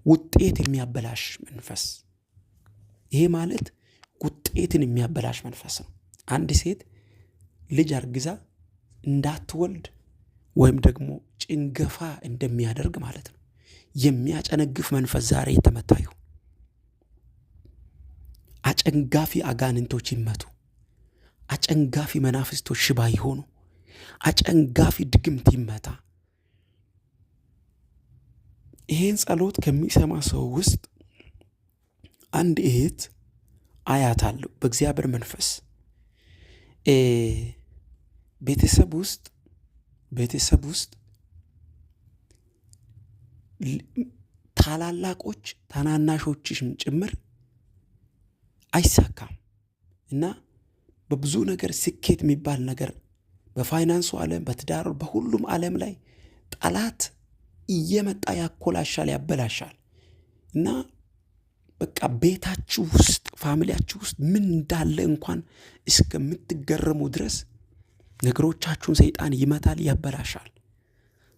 ውጤት የሚያበላሽ መንፈስ፣ ይሄ ማለት ውጤትን የሚያበላሽ መንፈስ ነው። አንድ ሴት ልጅ አርግዛ እንዳትወልድ ወይም ደግሞ ጭንገፋ እንደሚያደርግ ማለት ነው። የሚያጨነግፍ መንፈስ ዛሬ የተመታ ይሁን። አጨንጋፊ አጋንንቶች ይመቱ። አጨንጋፊ መናፍስቶች ሽባ ይሆኑ። አጨንጋፊ ድግምት ይመታ። ይሄን ጸሎት ከሚሰማ ሰው ውስጥ አንድ እህት አያታለሁ በእግዚአብሔር መንፈስ ቤተሰብ ውስጥ ቤተሰብ ውስጥ ታላላቆች ታናናሾችሽም ጭምር አይሳካም እና በብዙ ነገር ስኬት የሚባል ነገር በፋይናንሱ ዓለም፣ በትዳሩ፣ በሁሉም ዓለም ላይ ጠላት እየመጣ ያኮላሻል፣ ያበላሻል እና በቃ ቤታችሁ ውስጥ family ያችሁ ውስጥ ምን እንዳለ እንኳን እስከምትገረሙ ድረስ ነገሮቻችሁን ሰይጣን ይመታል፣ ያበላሻል።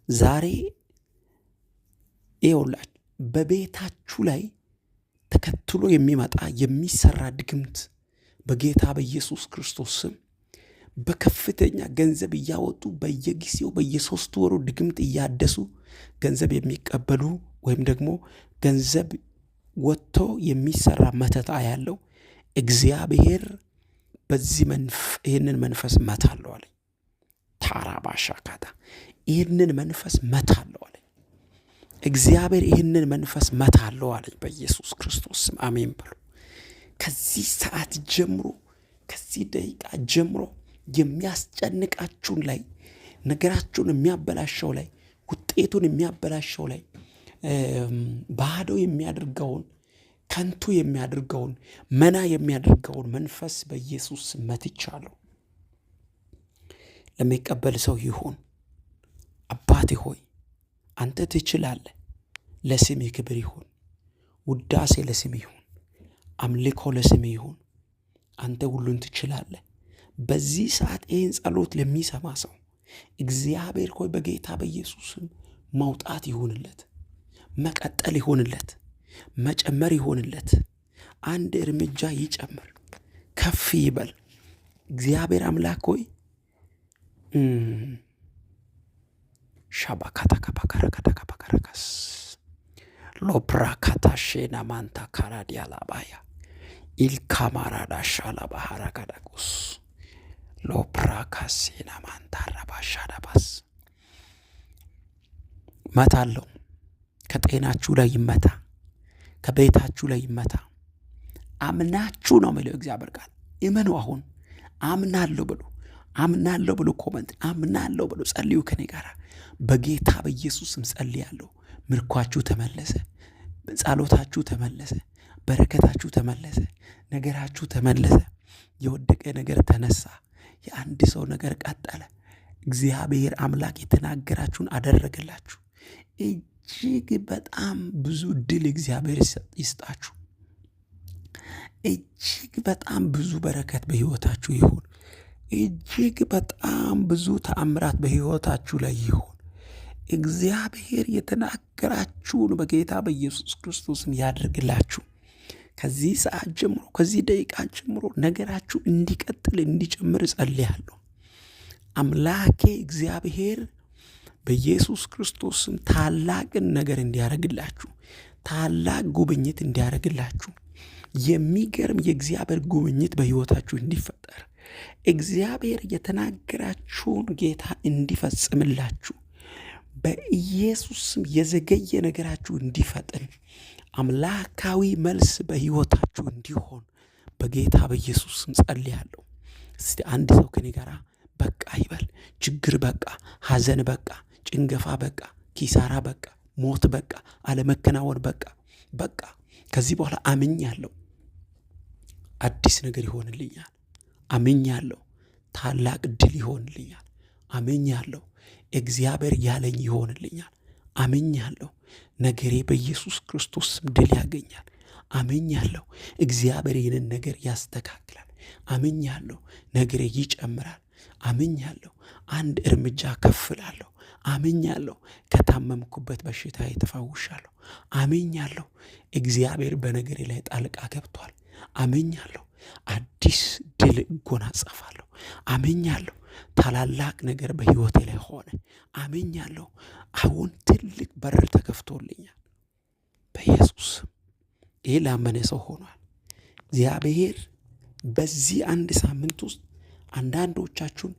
ዛሬ ይኸውላችሁ በቤታችሁ ላይ ተከትሎ የሚመጣ የሚሰራ ድግምት በጌታ በኢየሱስ ክርስቶስ ስም በከፍተኛ ገንዘብ እያወጡ በየጊዜው በየ3 ወሩ ድግምት እያደሱ ገንዘብ የሚቀበሉ ወይም ደግሞ ገንዘብ ወጥቶ የሚሰራ መተት አያለው። እግዚአብሔር በዚህ ይህንን መንፈስ መታለሁ አለኝ። ታራባሻካታ ይህንን መንፈስ መታለሁ አለኝ። እግዚአብሔር ይህንን መንፈስ መታለሁ አለኝ። በኢየሱስ ክርስቶስ ስም አሜን በሉ። ከዚህ ሰዓት ጀምሮ፣ ከዚህ ደቂቃ ጀምሮ የሚያስጨንቃችሁን ላይ፣ ነገራችሁን የሚያበላሸው ላይ፣ ውጤቱን የሚያበላሸው ላይ፣ ባዶ የሚያደርገውን፣ ከንቱ የሚያደርገውን፣ መና የሚያደርገውን መንፈስ በኢየሱስ መትቻለሁ። ለሚቀበል ሰው ይሁን። አባቴ ሆይ፣ አንተ ትችላለህ። ለስምህ ክብር ይሁን፣ ውዳሴ ለስምህ ይሁን፣ አምልኮ ለስምህ ይሁን። አንተ ሁሉን ትችላለህ። በዚህ ሰዓት ይህን ጸሎት ለሚሰማ ሰው እግዚአብሔር ሆይ፣ በጌታ በኢየሱስም መውጣት ይሁንለት፣ መቀጠል ይሁንለት፣ መጨመር ይሁንለት። አንድ እርምጃ ይጨምር፣ ከፍ ይበል። እግዚአብሔር አምላክ ሆይ፣ ሻባካታካባካራካታካባካራካስ ሎፕራካታሼና ማንታ ካራዲያላባያ ኢልካማራዳሻላባሃራካዳቁስ ሎፕራካሴና ማንታራባሻዳባስ መታለው። ከጤናችሁ ላይ ይመታ፣ ከቤታችሁ ላይ ይመታ። አምናችሁ ነው የሚለው እግዚአብሔር ቃል። እመኑ። አሁን አምናለሁ ብሎ፣ አምናለሁ ብሎ comment፣ አምናለሁ ብሎ ጸልዩ ከኔ ጋር። በጌታ በኢየሱስም ጸልያለሁ። ምርኳችሁ ተመለሰ፣ ጸሎታችሁ ተመለሰ፣ በረከታችሁ ተመለሰ፣ ነገራችሁ ተመለሰ። የወደቀ ነገር ተነሳ። የአንድ ሰው ነገር ቀጠለ። እግዚአብሔር አምላክ የተናገራችሁን አደረገላችሁ። እጅግ በጣም ብዙ ድል እግዚአብሔር ይስጣችሁ። እጅግ በጣም ብዙ በረከት በሕይወታችሁ ይሁን። እጅግ በጣም ብዙ ተአምራት በሕይወታችሁ ላይ ይሁን። እግዚአብሔር የተናገራችሁን በጌታ በኢየሱስ ክርስቶስም ያድርግላችሁ። ከዚህ ሰዓት ጀምሮ፣ ከዚህ ደቂቃ ጀምሮ ነገራችሁ እንዲቀጥል፣ እንዲጨምር እጸልያለሁ። አምላኬ እግዚአብሔር በኢየሱስ ክርስቶስም ታላቅን ነገር እንዲያደርግላችሁ፣ ታላቅ ጉብኝት እንዲያደርግላችሁ፣ የሚገርም የእግዚአብሔር ጉብኝት በሕይወታችሁ እንዲፈጠር፣ እግዚአብሔር የተናገራችሁን ጌታ እንዲፈጽምላችሁ፣ በኢየሱስ ስም የዘገየ ነገራችሁ እንዲፈጥን፣ አምላካዊ መልስ በሕይወታችሁ እንዲሆን በጌታ በኢየሱስ ስም ጸልያለሁ። እስቲ አንድ ሰው ከኔ ጋር በቃ ይበል። ችግር በቃ፣ ሐዘን በቃ፣ ጭንገፋ በቃ፣ ኪሳራ በቃ፣ ሞት በቃ፣ አለመከናወን በቃ፣ በቃ። ከዚህ በኋላ አምኛለሁ፣ አዲስ ነገር ይሆንልኛል። አምኛለሁ፣ ታላቅ ድል ይሆንልኛል። አምኛለሁ፣ እግዚአብሔር ያለኝ ይሆንልኛል። አምኛለሁ፣ ነገሬ በኢየሱስ ክርስቶስ ስም ድል ያገኛል። አምኛለሁ፣ እግዚአብሔር ይህንን ነገር ያስተካክላል። አምኛለሁ፣ ነገሬ ይጨምራል። አምኛለሁ፣ አንድ እርምጃ ከፍ እላለሁ። አምኛለሁ፣ ከታመምኩበት በሽታ ተፈውሻለሁ። አምኛለሁ፣ እግዚአብሔር በነገሬ ላይ ጣልቃ ገብቷል። አምኛለሁ፣ አዲስ ድል እጎናጸፋለሁ። አምኛለሁ፣ ታላላቅ ነገር በሕይወቴ ላይ ሆነ። አምኛለሁ፣ አሁን ትልቅ በር ተከፍቶልኛል። በኢየሱስ ይሄ ላመነ ሰው ሆኗል። እግዚአብሔር በዚህ አንድ ሳምንት ውስጥ አንዳንዶቻችሁን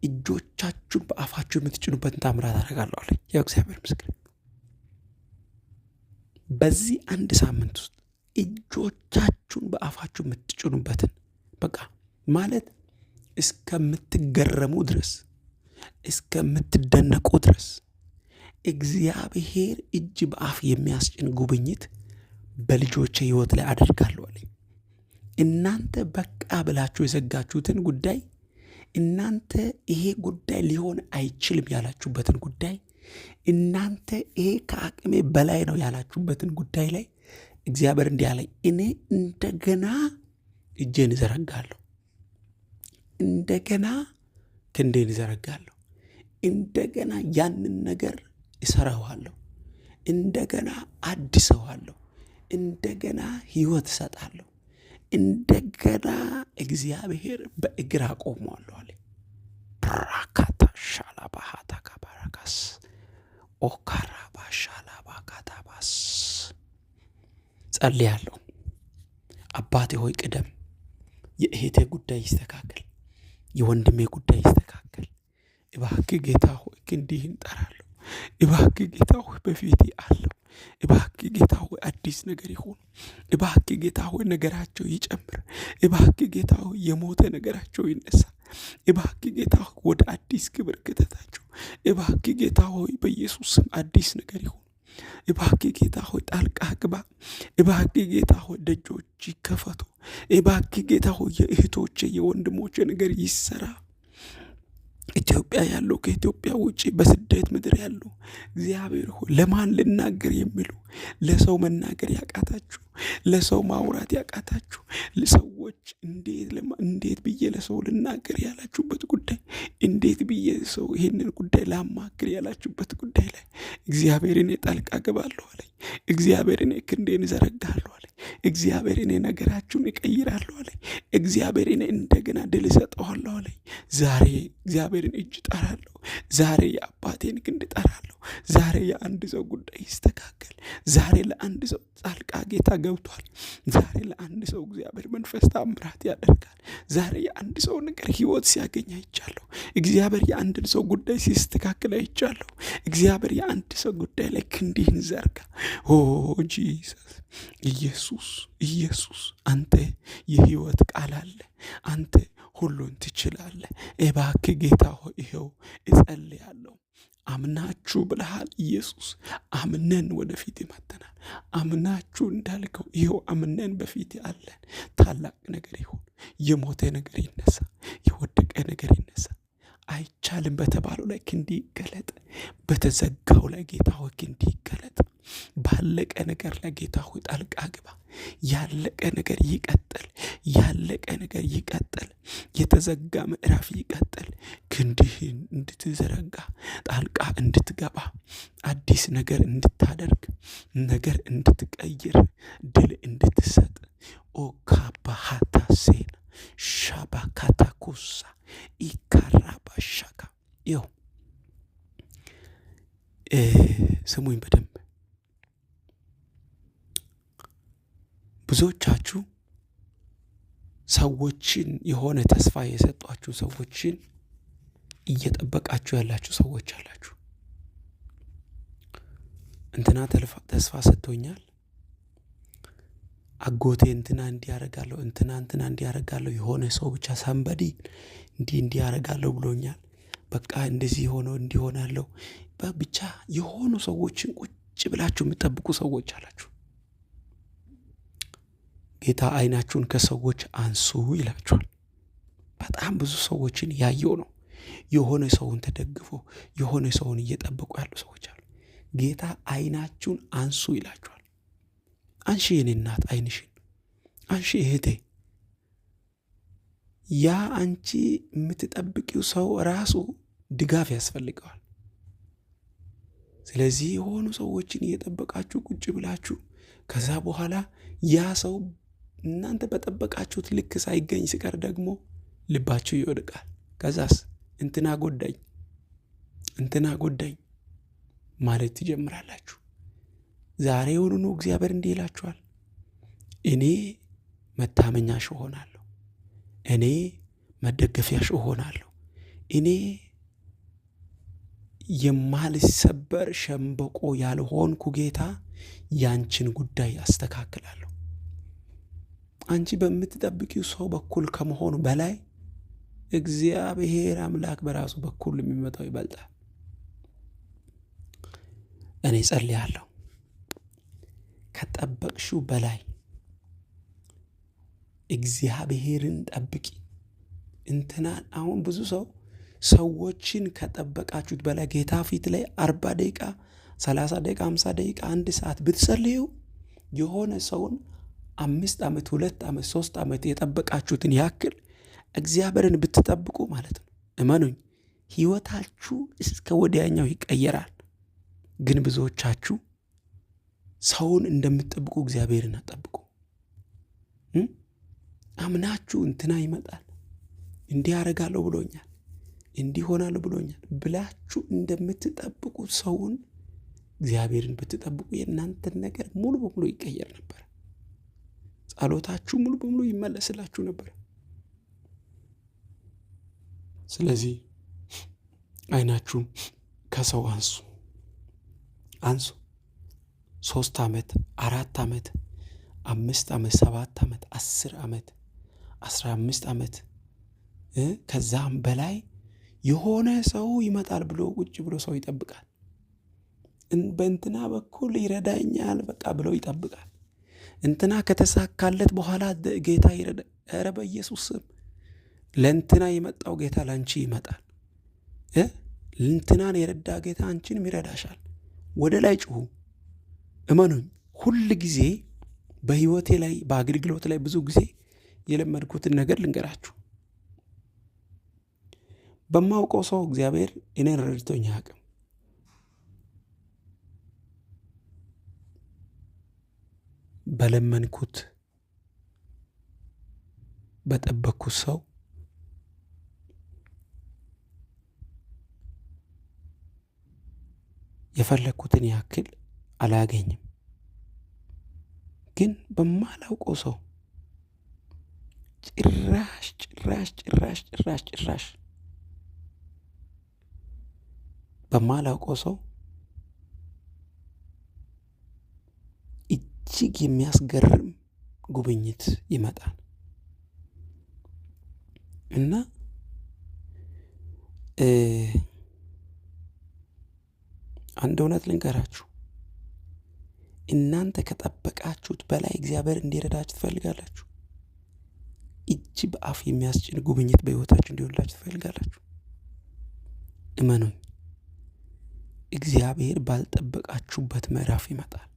እጆቻችሁን በአፋችሁ የምትጭኑበትን ታምራት አደርጋለሁ አለኝ። ያው እግዚአብሔር ምስክር፣ በዚህ አንድ ሳምንት ውስጥ እጆቻችሁን በአፋችሁ የምትጭኑበትን፣ በቃ ማለት እስከምትገረሙ ድረስ፣ እስከምትደነቁ ድረስ እግዚአብሔር እጅ በአፍ የሚያስጭን ጉብኝት በልጆቼ ሕይወት ላይ አደርጋለሁ አለኝ። እናንተ በቃ ብላችሁ የዘጋችሁትን ጉዳይ፣ እናንተ ይሄ ጉዳይ ሊሆን አይችልም ያላችሁበትን ጉዳይ፣ እናንተ ይሄ ከአቅሜ በላይ ነው ያላችሁበትን ጉዳይ ላይ እግዚአብሔር እንዲህ አለኝ፣ እኔ እንደገና እጄን እዘረጋለሁ፣ እንደገና ክንዴን እዘረጋለሁ፣ እንደገና ያንን ነገር እሰራዋለሁ፣ እንደገና አድሰዋለሁ፣ እንደገና ሕይወት እሰጣለሁ፣ እንደገና እግዚአብሔር በእግር አቆመዋለሁ አለ። ፕራካታ ሻላባሃታ ካባራካስ ኦካራባ ሻላባካታባስ ጸልያለሁ። አባቴ ሆይ ቅደም። የእህቴ ጉዳይ ይስተካከል፣ የወንድሜ ጉዳይ ይስተካከል። እባክህ ጌታ ሆይ ክንድህን እጠራለሁ። እባክህ ጌታ ሆይ በፊቴ አለሁ። እባክህ ጌታ ሆይ አዲስ ነገር ይሁን። እባክህ ጌታ ሆይ ነገራቸው ይጨምር። እባክህ ጌታ ሆይ የሞተ ነገራቸው ይነሳ። እባክህ ጌታ ሆይ ወደ አዲስ ክብር ክተታቸው። እባክህ ጌታ ሆይ በኢየሱስ ስም አዲስ ነገር ይሁን። እባክህ ጌታ ሆይ ጣልቃ ግባ። እባክህ ጌታ ሆይ ደጆች ይከፈቱ። እባክህ ጌታ ሆይ የእህቶቼ የወንድሞቼ ነገር ይሰራ። ኢትዮጵያ ያሉ፣ ከኢትዮጵያ ውጭ በስደት ምድር ያሉ፣ እግዚአብሔር ሆይ ለማን ልናገር የሚሉ፣ ለሰው መናገር ያቃታችሁ፣ ለሰው ማውራት ያቃታችሁ ሰዎች፣ እንዴት ብዬ ለሰው ልናገር ያላችሁበት ጉዳይ፣ እንዴት ብዬ ሰው ይህንን ጉዳይ ላማክር ያላችሁበት ጉዳይ ላይ እግዚአብሔር እኔ ጣልቃ ገባለሁ አለኝ። እግዚአብሔር እኔ ክንዴን እዘረጋለሁ አለኝ። እግዚአብሔር እኔ ነገራችሁን እቀይራለሁ አለኝ። እግዚአብሔር እኔ እንደገና ድል እሰጠዋለሁ አለኝ። ዛሬ እግዚአብሔርን እጅ እጠራለሁ። ዛሬ የአባቴን ክንድ እጠራለሁ። ዛሬ የአንድ ሰው ጉዳይ ይስተካከል። ዛሬ ለአንድ ሰው ጣልቃ ጌታ ገብቷል። ዛሬ ለአንድ ሰው እግዚአብሔር መንፈስ ታምራት ያደርጋል። ዛሬ የአንድ ሰው ነገር ህይወት ሲያገኝ አይቻለሁ። እግዚአብሔር የአንድን ሰው ጉዳይ ሲስተካከል አይቻለሁ። እግዚአብሔር የአንድ ሰው ጉዳይ ላይ ክንድህን ዘርጋ። Oh Jesus፣ ኢየሱስ፣ ኢየሱስ፣ አንተ የህይወት ቃል አለ። አንተ ሁሉን ትችላለህ። እባክህ ጌታ ሆይ ይኸው እጸልያለሁ። አምናችሁ ብለሃል ኢየሱስ። አምነን ወደፊት ይመተናል። አምናችሁ እንዳልከው ይኸው አምነን በፊት አለን። ታላቅ ነገር ይሁን። የሞተ ነገር ይነሳ፣ የወደቀ ነገር ይነሳ። አይቻልም በተባለው ላይ ክንድ ይገለጥ። በተዘጋው ላይ ጌታ ሆይ ክንድ ይገለጥ። ባለቀ ነገር ላይ ጌታ ሆይ ጣልቃ ግባ። ያለቀ ነገር ይቀጥል። ያለቀ ነገር ይቀጥል። የተዘጋ ምዕራፍ ይቀጥል። ክንድህን እንድትዘረጋ፣ ጣልቃ እንድትገባ፣ አዲስ ነገር እንድታደርግ፣ ነገር እንድትቀይር፣ ድል እንድትሰጥ፣ ኦካባሃታሴን ሻባካታኩሳ ኢካራባሻካ። ይኸው ስሙኝ በደንብ። ብዙዎቻችሁ ሰዎችን የሆነ ተስፋ የሰጧችሁ ሰዎችን እየጠበቃችሁ ያላችሁ ሰዎች አላችሁ። እንትና ተስፋ ሰጥቶኛል፣ አጎቴ እንትና እንዲያረጋለሁ፣ እንትና እንትና እንዲያረጋለሁ፣ የሆነ ሰው ብቻ somebody እንዲህ እንዲያረጋለሁ ብሎኛል። በቃ እንደዚህ ሆኖ እንዲሆናለሁ ብቻ የሆኑ ሰዎችን ቁጭ ብላችሁ የምትጠብቁ ሰዎች አላችሁ። ጌታ አይናችሁን ከሰዎች አንሱ ይላችኋል። በጣም ብዙ ሰዎችን ያየው ነው። የሆነ ሰውን ተደግፎ የሆነ ሰውን እየጠበቁ ያሉ ሰዎች አሉ። ጌታ አይናችሁን አንሱ ይላችኋል። አንሺ የኔ እናት አይንሽን አንሺ እህቴ። ያ አንቺ የምትጠብቂው ሰው ራሱ ድጋፍ ያስፈልገዋል። ስለዚህ የሆኑ ሰዎችን እየጠበቃችሁ ቁጭ ብላችሁ ከዛ በኋላ ያ ሰው እናንተ በጠበቃችሁት ልክ ሳይገኝ ሲቀር ደግሞ ልባችሁ ይወድቃል። ከዛስ እንትና ጎዳኝ፣ እንትና ጎዳኝ ማለት ትጀምራላችሁ። ዛሬውኑ እግዚአብሔር እንዲህ ይላችኋል፣ እኔ መታመኛሽ እሆናለሁ፣ እኔ መደገፊያሽ እሆናለሁ፣ እኔ የማልሰበር ሸምበቆ ያልሆንኩ ጌታ ያንቺን ጉዳይ አስተካክላለሁ። አንቺ በምትጠብቂው ሰው በኩል ከመሆኑ በላይ እግዚአብሔር አምላክ በራሱ በኩል የሚመጣው ይበልጣል። እኔ ጸልያለሁ። ከጠበቅሽው በላይ እግዚአብሔርን ጠብቂ። እንትናን አሁን ብዙ ሰው ሰዎችን ከጠበቃችሁት በላይ ጌታ ፊት ላይ 40 ደቂቃ፣ 30 ደቂቃ፣ 50 ደቂቃ፣ አንድ ሰዓት ብትጸልዩ የሆነ ሰውን 5 ዓመት፣ 2 ዓመት፣ 3 ዓመት የጠበቃችሁትን ያክል እግዚአብሔርን ብትጠብቁ ማለት ነው። እመኑኝ ህይወታችሁ እስከ ወዲያኛው ይቀየራል። ግን ብዙዎቻችሁ ሰውን እንደምትጠብቁ እግዚአብሔርን አትጠብቁ። አምናችሁ እንትና ይመጣል እንዲህ አደርጋለሁ ብሎኛል፣ እንዲህ ሆናለሁ ብሎኛል ብላችሁ እንደምትጠብቁ ሰውን እግዚአብሔርን ብትጠብቁ የእናንተን ነገር ሙሉ በሙሉ ይቀየር ነበር። ጸሎታችሁ ሙሉ በሙሉ ይመለስላችሁ ነበር። ስለዚህ አይናችሁን ከሰው አንሱ አንሱ። 3 ዓመት፣ 4 ዓመት፣ 5 ዓመት፣ 7 ዓመት፣ 10 ዓመት፣ 15 ዓመት ከዛም በላይ የሆነ ሰው ይመጣል ብሎ ቁጭ ብሎ ሰው ይጠብቃል። በእንትና በኩል ይረዳኛል በቃ ብሎ ይጠብቃል። እንትና ከተሳካለት በኋላ ጌታ ይረዳ። ኧረ በኢየሱስ ስም ለእንትና የመጣው ጌታ ላንቺ ይመጣል። እንትናን የረዳ ጌታ አንቺንም ይረዳሻል። ወደ ላይ ጩሁ። እመኑኝ፣ ሁል ጊዜ በህይወቴ ላይ በአገልግሎት ላይ ብዙ ጊዜ የለመድኩትን ነገር ልንገራችሁ። በማውቀው ሰው እግዚአብሔር እኔን ረድቶኝ አያውቅም። በለመንኩት በጠበቅኩት ሰው የፈለግኩትን ያክል አላገኝም። ግን በማላውቀው ሰው ጭራሽ ጭራሽ ጭራሽ ጭራሽ ጭራሽ በማላውቀው ሰው እጅግ የሚያስገርም ጉብኝት ይመጣል እና አንድ እውነት ልንገራችሁ። እናንተ ከጠበቃችሁት በላይ እግዚአብሔር እንዲረዳችሁ ትፈልጋላችሁ። እጅ በአፍ የሚያስጭን ጉብኝት በሕይወታችሁ እንዲሆንላችሁ ትፈልጋላችሁ። እመኑኝ፣ እግዚአብሔር ባልጠበቃችሁበት ምዕራፍ ይመጣል።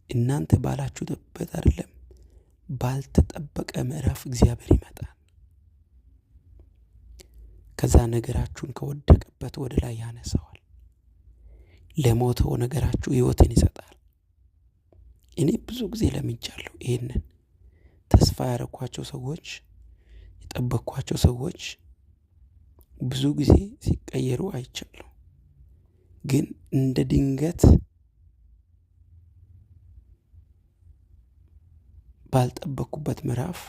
እናንተ ባላችሁበት አይደለም፣ ባልተጠበቀ ምዕራፍ እግዚአብሔር ይመጣል። ከዛ ነገራችሁን ከወደቀበት ወደ ላይ ያነሳዋል። ለሞተው ነገራችሁ ሕይወትን ይሰጣል። እኔ ብዙ ጊዜ ለምጃለሁ። ይሄንን ተስፋ ያረኳቸው ሰዎች፣ የጠበቅኳቸው ሰዎች ብዙ ጊዜ ሲቀየሩ አይቻለሁ። ግን እንደ ድንገት ባልጠበቅኩበት ምዕራፍ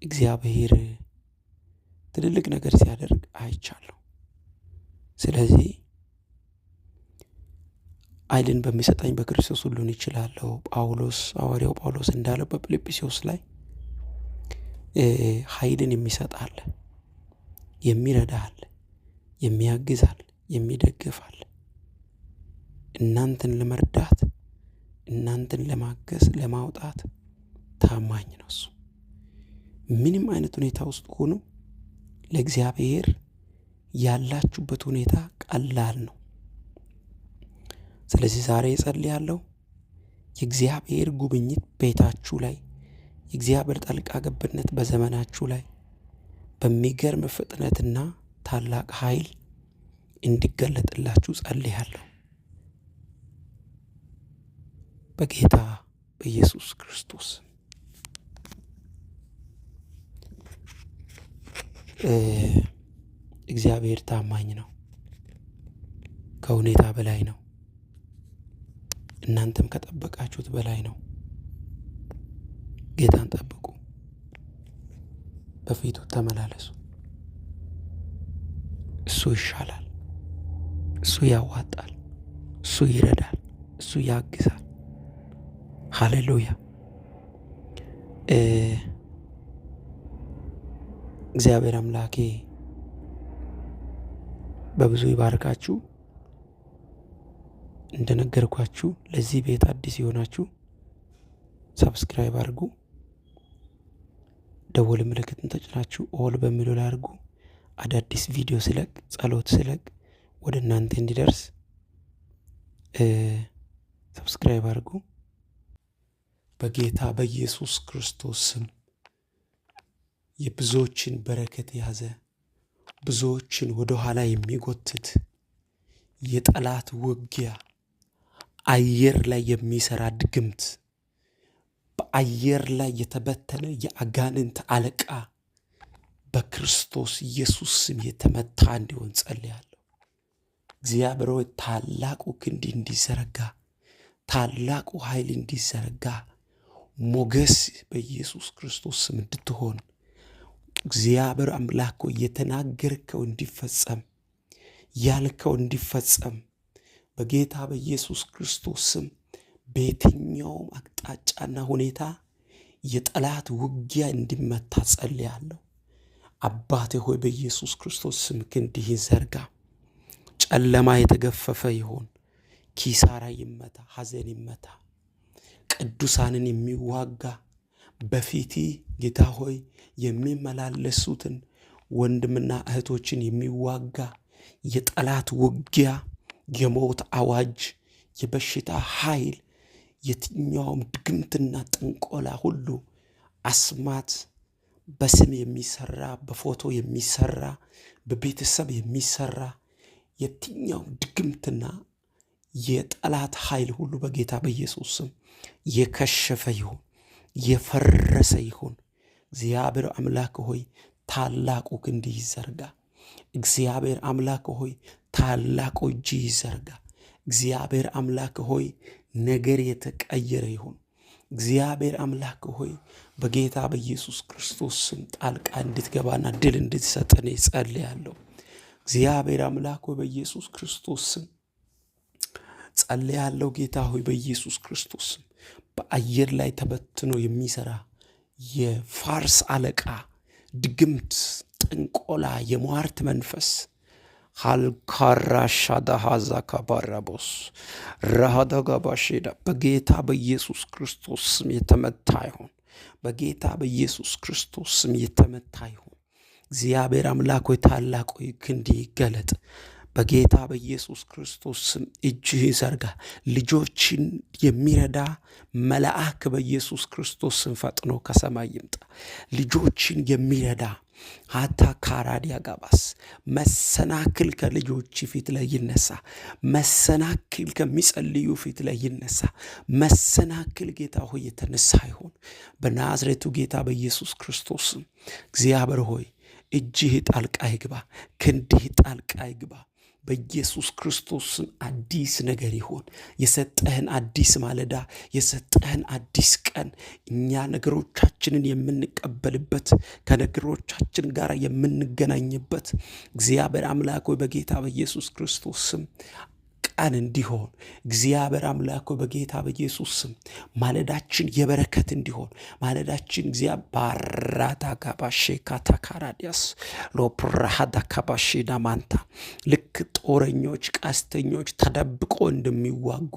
እግዚአብሔር ትልልቅ ነገር ሲያደርግ አይቻለሁ። ስለዚህ ኃይልን በሚሰጠኝ በክርስቶስ ሁሉን እችላለሁ። ሐዋርያው ጳውሎስ እንዳለው በፊልጵስዩስ ላይ ኃይልን የሚሰጥ አለ፣ የሚረዳ አለ፣ የሚያግዝ አለ፣ የሚደግፍ አለ። እናንተን ለመርዳት እናንተን ለማገዝ ለማውጣት ታማኝ ነው እሱ። ምንም አይነት ሁኔታ ውስጥ ሆኖ ለእግዚአብሔር ያላችሁበት ሁኔታ ቀላል ነው። ስለዚህ ዛሬ እጸልያለሁ የእግዚአብሔር ጉብኝት ቤታችሁ ላይ፣ የእግዚአብሔር ጣልቃ ገብነት በዘመናችሁ ላይ በሚገርም ፍጥነትና ታላቅ ኃይል እንዲገለጥላችሁ ጸልያለሁ። በጌታ በኢየሱስ ክርስቶስ። እግዚአብሔር ታማኝ ነው፣ ከሁኔታ በላይ ነው። እናንተም ከጠበቃችሁት በላይ ነው። ጌታን ጠብቁ፣ በፊቱ ተመላለሱ። እሱ ይሻላል፣ እሱ ያዋጣል፣ እሱ ይረዳል፣ እሱ ያግዛል። ሃሌሉያ። እግዚአብሔር አምላኬ በብዙ ይባርካችሁ። እንደነገርኳችሁ ለዚህ ቤት አዲስ የሆናችሁ subscribe አድርጉ፣ ደወል ምልክትን ተጭናችሁ all በሚለው ላይ አድርጉ። አዳዲስ ቪዲዮ ስለቅ፣ ጸሎት ስለቅ ወደ እናንተ እንዲደርስ subscribe አድርጉ። በጌታ በኢየሱስ ክርስቶስ ስም የብዙዎችን በረከት የያዘ ብዙዎችን ወደ ኋላ የሚጎትት የጠላት ውጊያ፣ አየር ላይ የሚሰራ ድግምት፣ በአየር ላይ የተበተነ የአጋንንት አለቃ በክርስቶስ ኢየሱስ ስም የተመታ እንዲሆን ጸልያለሁ። እግዚአብሔር ሆይ ታላቁ ክንድ እንዲዘረጋ፣ ታላቁ ኃይል እንዲዘረጋ፣ ሞገስ በኢየሱስ ክርስቶስ ስም እንድትሆን፣ እግዚአብሔር አምላክ ሆይ የተናገርከው እንዲፈጸም፣ ያልከው እንዲፈጸም በጌታ በኢየሱስ ክርስቶስ ስም በየትኛውም አቅጣጫና ሁኔታ የጠላት ውጊያ እንዲመታ ጸልያለሁ። አባቴ ሆይ በኢየሱስ ክርስቶስ ስም ክንድህን ዘርጋ። ጨለማ የተገፈፈ ይሆን፣ ኪሳራ ይመታ፣ ሐዘን ይመታ። ቅዱሳንን የሚዋጋ በፊቲ ጌታ ሆይ የሚመላለሱትን ወንድምና እህቶችን የሚዋጋ የጠላት ውጊያ፣ የሞት አዋጅ፣ የበሽታ ኃይል፣ የትኛውም ድግምትና ጥንቆላ ሁሉ፣ አስማት፣ በስም የሚሰራ፣ በፎቶ የሚሰራ፣ በቤተሰብ የሚሰራ የትኛውም ድግምትና የጠላት ኃይል ሁሉ በጌታ በኢየሱስ ስም የከሸፈ ይሁን፣ የፈረሰ ይሁን። እግዚአብሔር አምላክ ሆይ ታላቁ ክንድ ይዘርጋ። እግዚአብሔር አምላክ ሆይ ታላቁ እጅ ይዘርጋ። እግዚአብሔር አምላክ ሆይ ነገር የተቀየረ ይሁን። እግዚአብሔር አምላክ ሆይ በጌታ በኢየሱስ ክርስቶስ ስም ጣልቃ እንድትገባና ድል እንድትሰጠን ጸልያለሁ። እግዚአብሔር አምላክ ሆይ በኢየሱስ ክርስቶስ ስም ጸልያለሁ። ጌታ ሆይ በኢየሱስ ክርስቶስ ስም በአየር ላይ ተበትኖ የሚሰራ የፋርስ አለቃ ድግምት፣ ጥንቆላ፣ የሟርት መንፈስ ሃልካራሻዳሃዛ ካባራቦስ ረሃዳጋባሼዳ በጌታ በኢየሱስ ክርስቶስ ስም የተመታ ይሁን። በጌታ በኢየሱስ ክርስቶስ ስም የተመታ ይሁን። እግዚአብሔር አምላክ ሆይ ታላቅ ሆይ ክንድ ይገለጥ። በጌታ በኢየሱስ ክርስቶስ ስም እጅህ ዘርጋ። ልጆችን የሚረዳ መልአክ በኢየሱስ ክርስቶስ ስም ፈጥኖ ከሰማይ ይምጣ። ልጆችን የሚረዳ ሀታ ካራዲያ ጋባስ መሰናክል ከልጆች ፊት ላይ ይነሳ። መሰናክል ከሚጸልዩ ፊት ላይ ይነሳ። መሰናክል ጌታ ሆይ የተነሳ ይሆን በናዝሬቱ ጌታ በኢየሱስ ክርስቶስ ስም። እግዚአብሔር ሆይ እጅህ ጣልቃ ይግባ፣ ክንድህ ጣልቃ ይግባ። በኢየሱስ ክርስቶስ ስም አዲስ ነገር ይሆን። የሰጠህን አዲስ ማለዳ፣ የሰጠህን አዲስ ቀን እኛ ነገሮቻችንን የምንቀበልበት፣ ከነገሮቻችን ጋር የምንገናኝበት እግዚአብሔር አምላክ ሆይ በጌታ በኢየሱስ ክርስቶስ ስም ቀን እንዲሆን፣ እግዚአብሔር አምላክ ሆይ በጌታ በኢየሱስ ስም ማለዳችን የበረከት እንዲሆን፣ ማለዳችን እግዚአብሔር ባራታ ካባሼ ካታካራዲያስ ሎፕራሃዳ ካባሼ ዳማንታ ልክ ጦረኞች ቀስተኞች ተደብቆ እንደሚዋጉ፣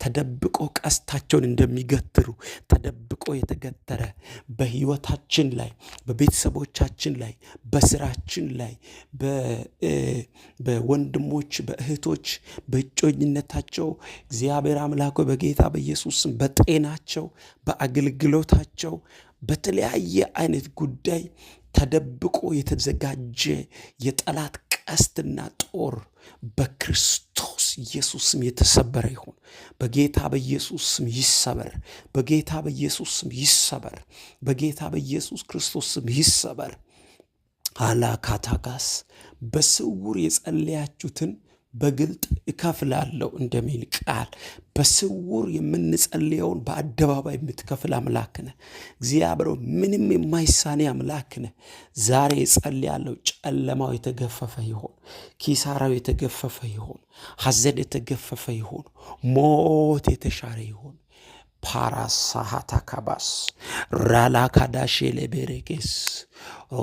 ተደብቆ ቀስታቸውን እንደሚገትሩ፣ ተደብቆ የተገተረ በህይወታችን ላይ፣ በቤተሰቦቻችን ላይ፣ በስራችን ላይ፣ በወንድሞች፣ በእህቶች፣ በእጮኝነታቸው፣ እግዚአብሔር አምላክ ሆይ በጌታ በኢየሱስ ስም በጤናቸው፣ በአገልግሎታቸው፣ በተለያየ አይነት ጉዳይ ተደብቆ የተዘጋጀ የጠላት ቀስትና ጦር በክርስቶስ ኢየሱስ ስም የተሰበረ ይሁን። በጌታ በኢየሱስ ስም ይሰበር። በጌታ በኢየሱስ ስም ይሰበር። በጌታ በኢየሱስ ክርስቶስ ስም ይሰበር። አላካታጋስ በስውር የጸለያችሁትን በግልጥ እከፍላለሁ እንደሚል ቃል በስውር የምንጸልየውን በአደባባይ የምትከፍል አምላክ ነህ። እግዚአብሔር ምንም የማይሳኔ አምላክ ነህ። ዛሬ እጸልያለሁ፣ ጨለማው የተገፈፈ ይሆን፣ ኪሳራው የተገፈፈ ይሆን፣ ሐዘን የተገፈፈ ይሆን፣ ሞት የተሻረ ይሆን። ፓራሳሃታካባስ ራላካዳሼ ሌቤሬጌስ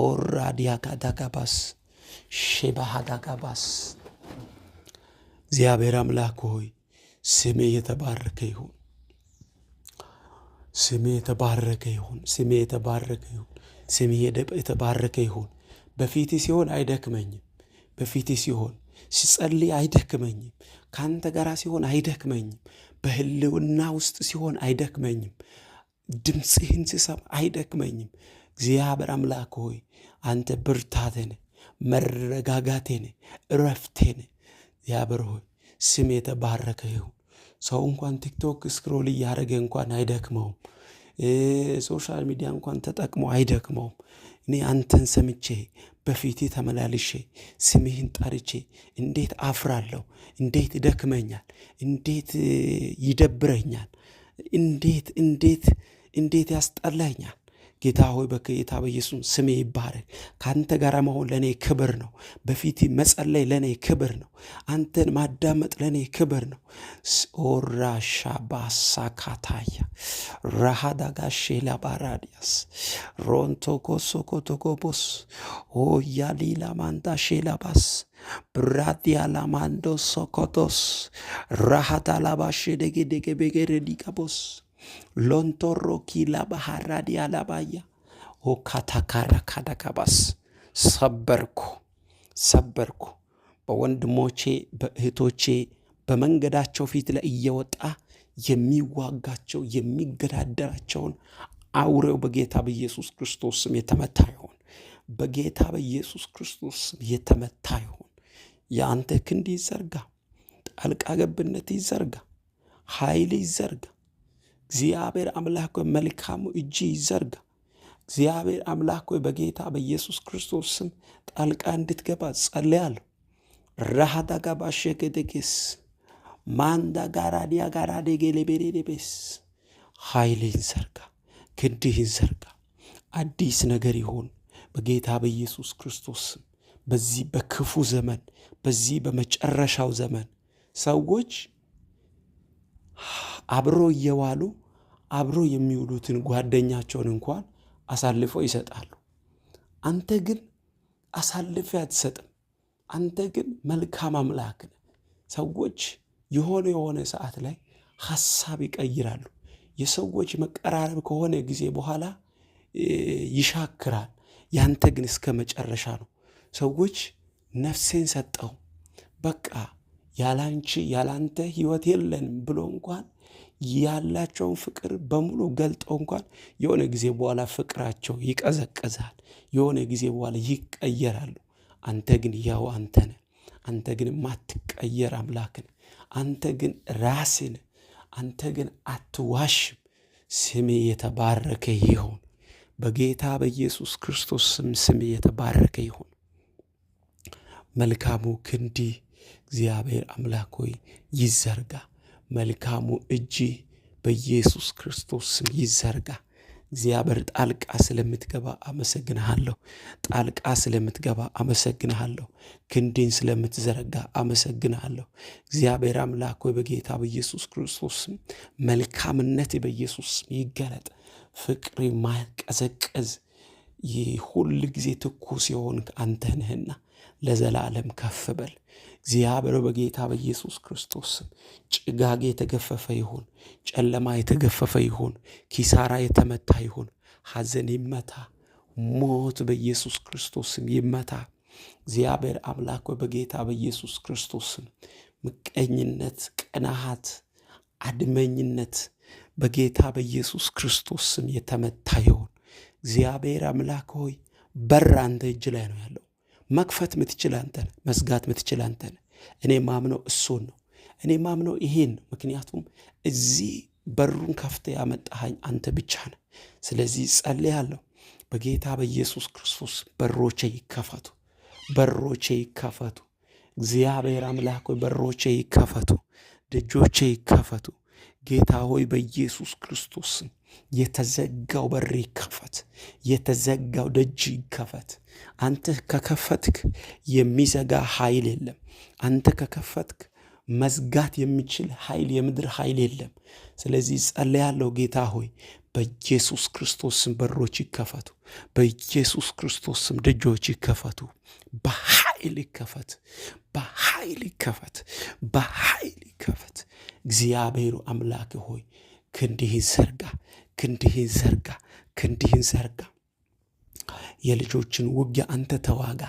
ኦራዲያካዳጋባስ ሼባሃዳጋባስ። እግዚአብሔር አምላክ ሆይ ስሜ የተባረከ ይሁን። ስሜ የተባረከ ይሁን። ስሜ የተባረከ ይሁን። ስሜ የተባረከ ይሁን። በፊቴ ሲሆን አይደክመኝም። በፊቴ ሲሆን ሲጸልይ አይደክመኝም። ከአንተ ጋር ሲሆን አይደክመኝም። በህልውና ውስጥ ሲሆን አይደክመኝም። ድምፅህን ስሰማ አይደክመኝም። እግዚአብሔር አምላክ ሆይ አንተ ብርታቴ ነህ፣ መረጋጋቴ ነህ፣ እረፍቴ ነህ። እግዚአብሔር ሆይ ስም የተባረከ ይሁን። ሰው እንኳን ቲክቶክ scroll እያደረገ እንኳን አይደክመውም። Social media እንኳን ተጠቅሞ አይደክመውም። እኔ አንተን ሰምቼ በፊቴ ተመላልሼ ስምህን ጠርቼ እንዴት አፍራለሁ? እንዴት ይደክመኛል? እንዴት ይደብረኛል? እንዴት እንዴት እንዴት ያስጠላኛል? ጌታ ሆይ በጌታ በኢየሱስ ስሜ ይባረክ። ከአንተ ጋር መሆን ለእኔ ክብር ነው። በፊት መጸለይ ለእኔ ክብር ነው። አንተን ማዳመጥ ለእኔ ክብር ነው። ኦራሻ ባሳካታያ ራሃዳጋሼ ላባራዲያስ ሮንቶኮሶኮቶኮቦስ ኦያሊላ ማንዳ ሼላባስ ብራዲያላማንዶ ሶኮቶስ ራሃታላባሼ ደጌ ደጌ ቤጌሬዲካቦስ ሎንቶሮ ኪላ ባህራዲያ ላባያ ኦካታካራ ካዳካባስ ሰበርኩ ሰበርኩ። በወንድሞቼ በእህቶቼ በመንገዳቸው ፊት ላይ እየወጣ የሚዋጋቸው የሚገዳደራቸውን አውሬው በጌታ በኢየሱስ ክርስቶስ ስም የተመታ ይሁን። በጌታ በኢየሱስ ክርስቶስ ስም የተመታ ይሁን። የአንተ ክንድ ይዘርጋ፣ ጣልቃ ገብነት ይዘርጋ፣ ኃይል ይዘርጋ። እግዚአብሔር አምላክ ሆይ መልካሙ እጅ ይዘርጋ። እግዚአብሔር አምላክ ሆይ በጌታ በኢየሱስ ክርስቶስ ስም ጣልቃ እንድትገባ ጸልያለሁ። ራሃዳጋ ባሸገደጌስ ማንዳ ጋራዲያ ጋራዴጌሌቤሬቤስ ኃይልህን ዘርጋ፣ ክንድህን ዘርጋ። አዲስ ነገር ይሆን በጌታ በኢየሱስ ክርስቶስ ስም። በዚህ በክፉ ዘመን፣ በዚህ በመጨረሻው ዘመን ሰዎች አብሮ እየዋሉ አብሮ የሚውሉትን ጓደኛቸውን እንኳን አሳልፈው ይሰጣሉ። አንተ ግን አሳልፈህ አትሰጥም። አንተ ግን መልካም አምላክ ነህ። ሰዎች የሆነ የሆነ ሰዓት ላይ ሐሳብ ይቀይራሉ። የሰዎች መቀራረብ ከሆነ ጊዜ በኋላ ይሻክራል። ያንተ ግን እስከ መጨረሻ ነው። ሰዎች ነፍሴን ሰጠው በቃ ያላንቺ ያላንተ ሕይወት የለንም ብሎ እንኳን ያላቸውን ፍቅር በሙሉ ገልጠው እንኳን የሆነ ጊዜ በኋላ ፍቅራቸው ይቀዘቅዛል። የሆነ ጊዜ በኋላ ይቀየራሉ። አንተ ግን ያው አንተ ነህ። አንተ ግን ማትቀየር አምላክ ነህ። አንተ ግን ራስህ ነህ። አንተ ግን አትዋሽም። ስሜ የተባረከ ይሁን። በጌታ በኢየሱስ ክርስቶስ ስም ስሜ የተባረከ ይሁን። መልካሙ ክንድህ እግዚአብሔር አምላክ ሆይ ይዘርጋ። መልካሙ እጅ በኢየሱስ ክርስቶስ ስም ይዘርጋ። እግዚአብሔር ጣልቃ ስለምትገባ አመሰግንሃለሁ። ጣልቃ ስለምትገባ አመሰግንሃለሁ። ክንድን ስለምትዘረጋ አመሰግንሃለሁ። እግዚአብሔር አምላክ ሆይ በጌታ በኢየሱስ ክርስቶስ ስም መልካምነት በኢየሱስ ስም ይገለጥ። ፍቅር ማቀዘቀዝ ይህ ሁል ጊዜ ትኩስ የሆንክ አንተ ነህና ለዘላለም ከፍ በል። እግዚአብሔር በጌታ በኢየሱስ ክርስቶስ ስም ጭጋግ የተገፈፈ ይሁን፣ ጨለማ የተገፈፈ ይሁን፣ ኪሳራ የተመታ ይሁን፣ ሐዘን ይመታ፣ ሞት በኢየሱስ ክርስቶስ ስም ይመታ። እግዚአብሔር አምላክ ሆይ በጌታ በኢየሱስ ክርስቶስ ስም ምቀኝነት፣ ቅንዓት፣ አድመኝነት በጌታ በኢየሱስ ክርስቶስ ስም የተመታ ይሁን። እግዚአብሔር አምላክ ሆይ በር አንተ እጅ ላይ ነው ያለው። መክፈት ምትችል አንተ ነህ። መዝጋት ምትችል አንተ ነህ። እኔ ማምነው እሱን ነው። እኔ ማምነው ይሄን ነው። ምክንያቱም እዚህ በሩን ከፍተህ ያመጣኸኝ አንተ ብቻ ነህ። ስለዚህ ጸልያለሁ በጌታ በኢየሱስ ክርስቶስ በሮቼ ይከፈቱ፣ በሮቼ ይከፈቱ። እግዚአብሔር አምላክ ሆይ በሮቼ ይከፈቱ፣ ደጆቼ ይከፈቱ። ጌታ ሆይ በኢየሱስ ክርስቶስ ስም የተዘጋው በር ይከፈት፣ የተዘጋው ደጅ ይከፈት። አንተ ከከፈትክ የሚዘጋ ኃይል የለም። አንተ ከከፈትክ መዝጋት የሚችል ኃይል የምድር ኃይል የለም። ስለዚህ ጸልያለሁ ጌታ ሆይ በኢየሱስ ክርስቶስ ስም በሮች ይከፈቱ፣ በኢየሱስ ክርስቶስ ስም ደጆች ይከፈቱ። በኃይል ይከፈት፣ በኃይል ይከፈት፣ በኃይል ይከፈት። እግዚአብሔሩ አምላክ ሆይ ክንድህን ዘርጋ፣ ክንድህን ዘርጋ፣ ክንድህን ዘርጋ። የልጆችን ውጊያ አንተ ተዋጋ።